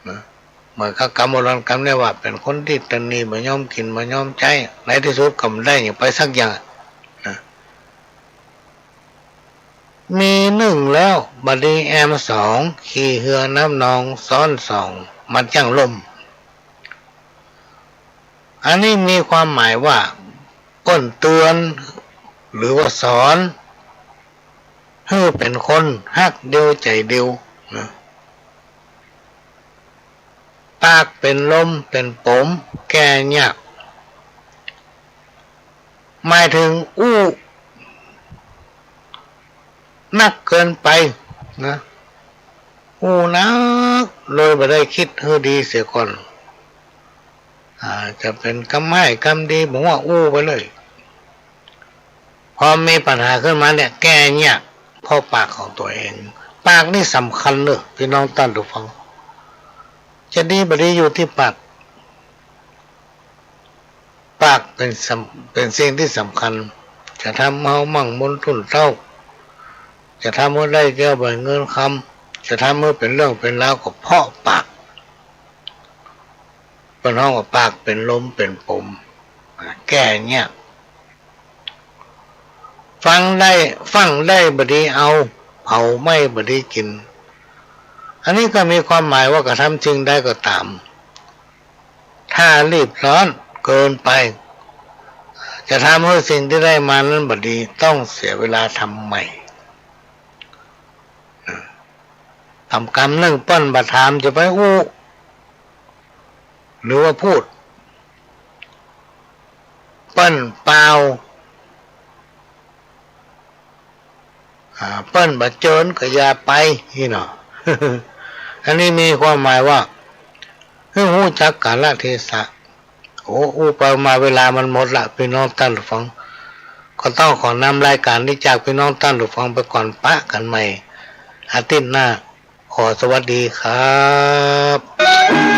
นะ เหมือนกับกำโบราณกำเนี่ยว่า เป๋นคนตี้ตระหนี่ บ่ยอมกิ๋น บ่ยอมใจ๊ ในตี้สุดก็บ่ได้หยังไปสักอย่างอะนะ มีนึ่งแล้ว บ่าดีแอมสอง ขี่เฮือน้ำนองซ้อนสอง มาจั้งล่ม อันนี้มีความหมายว่า เปิ้นเตือน หรือว่าสอน หื้อเป๋นคนฮักเดียวใจ๋เดียวนะ ปากเป๋นลมเป๋นป๋ม แก้ยาก หมายเถิงอู้นักเกินไปนะ อู้นักโดยบ่ได้กึ๊ดหื้อดีเสียก่อน อ่า จะเป๋นกำฮ้ายกำดี บ่ฮู้ว่าอู้ไปเลย พอมีปัญหาขึ้นมาเนี่ย แก้ยาก เพราะปากของตั๋วเอง ปากนี่สำคัญเน่อ ปี้น้องต้านผู้ฟัง จะดีบ่ดีอยู่ตี้ปาก ปากเป๋นสำ- เป๋นสิ่งตี้สำคัญ จะทำหื้อเฮามั่งมูลทุ่นเต้า จะทำหื้อได้แก้วแหวนเงินคำ จะทำหื้อเป๋นเรื่องเป๋นราวก็เพราะปาก เปิ้นฮ้องว่าปากเป๋นลมเป๋นป๋ม อ่า แก้ยาก ฟังได้ ฟั่งได้บ่ดีเอา เผาไหม้บ่ดีกิ๋น อันนี้ก็มีความหมายว่ากระทำสิ่งใดก็ต๋าม ถ้ารีบร้อนเกินไป จะทำหื้อสิ่งตี้ได้มานั้นบ่ดี ต้องเสียเวลาทำใหม่ ต๋ามกำนึ่งเปิ้นบ่ถามจะไปอู้ หรือว่าพูด เปิ้นเป่า อ่า เปิ้นบ่เจิญก็อย่าไป อี้เนาะ อันนี้มีความหมายว่า หื้อฮู้จักกาลเทศะ โอ้ อู้ไปมาเวลามันหมดละ ปี้น้องต้านผู้ฟัง ก็ต้องขอนำรายก๋านนี้จากปี้น้องต้านผู้ฟังไปก่อน ปะกั๋นใหม่อาทิตย์หน้า ขอสวัสดีครับ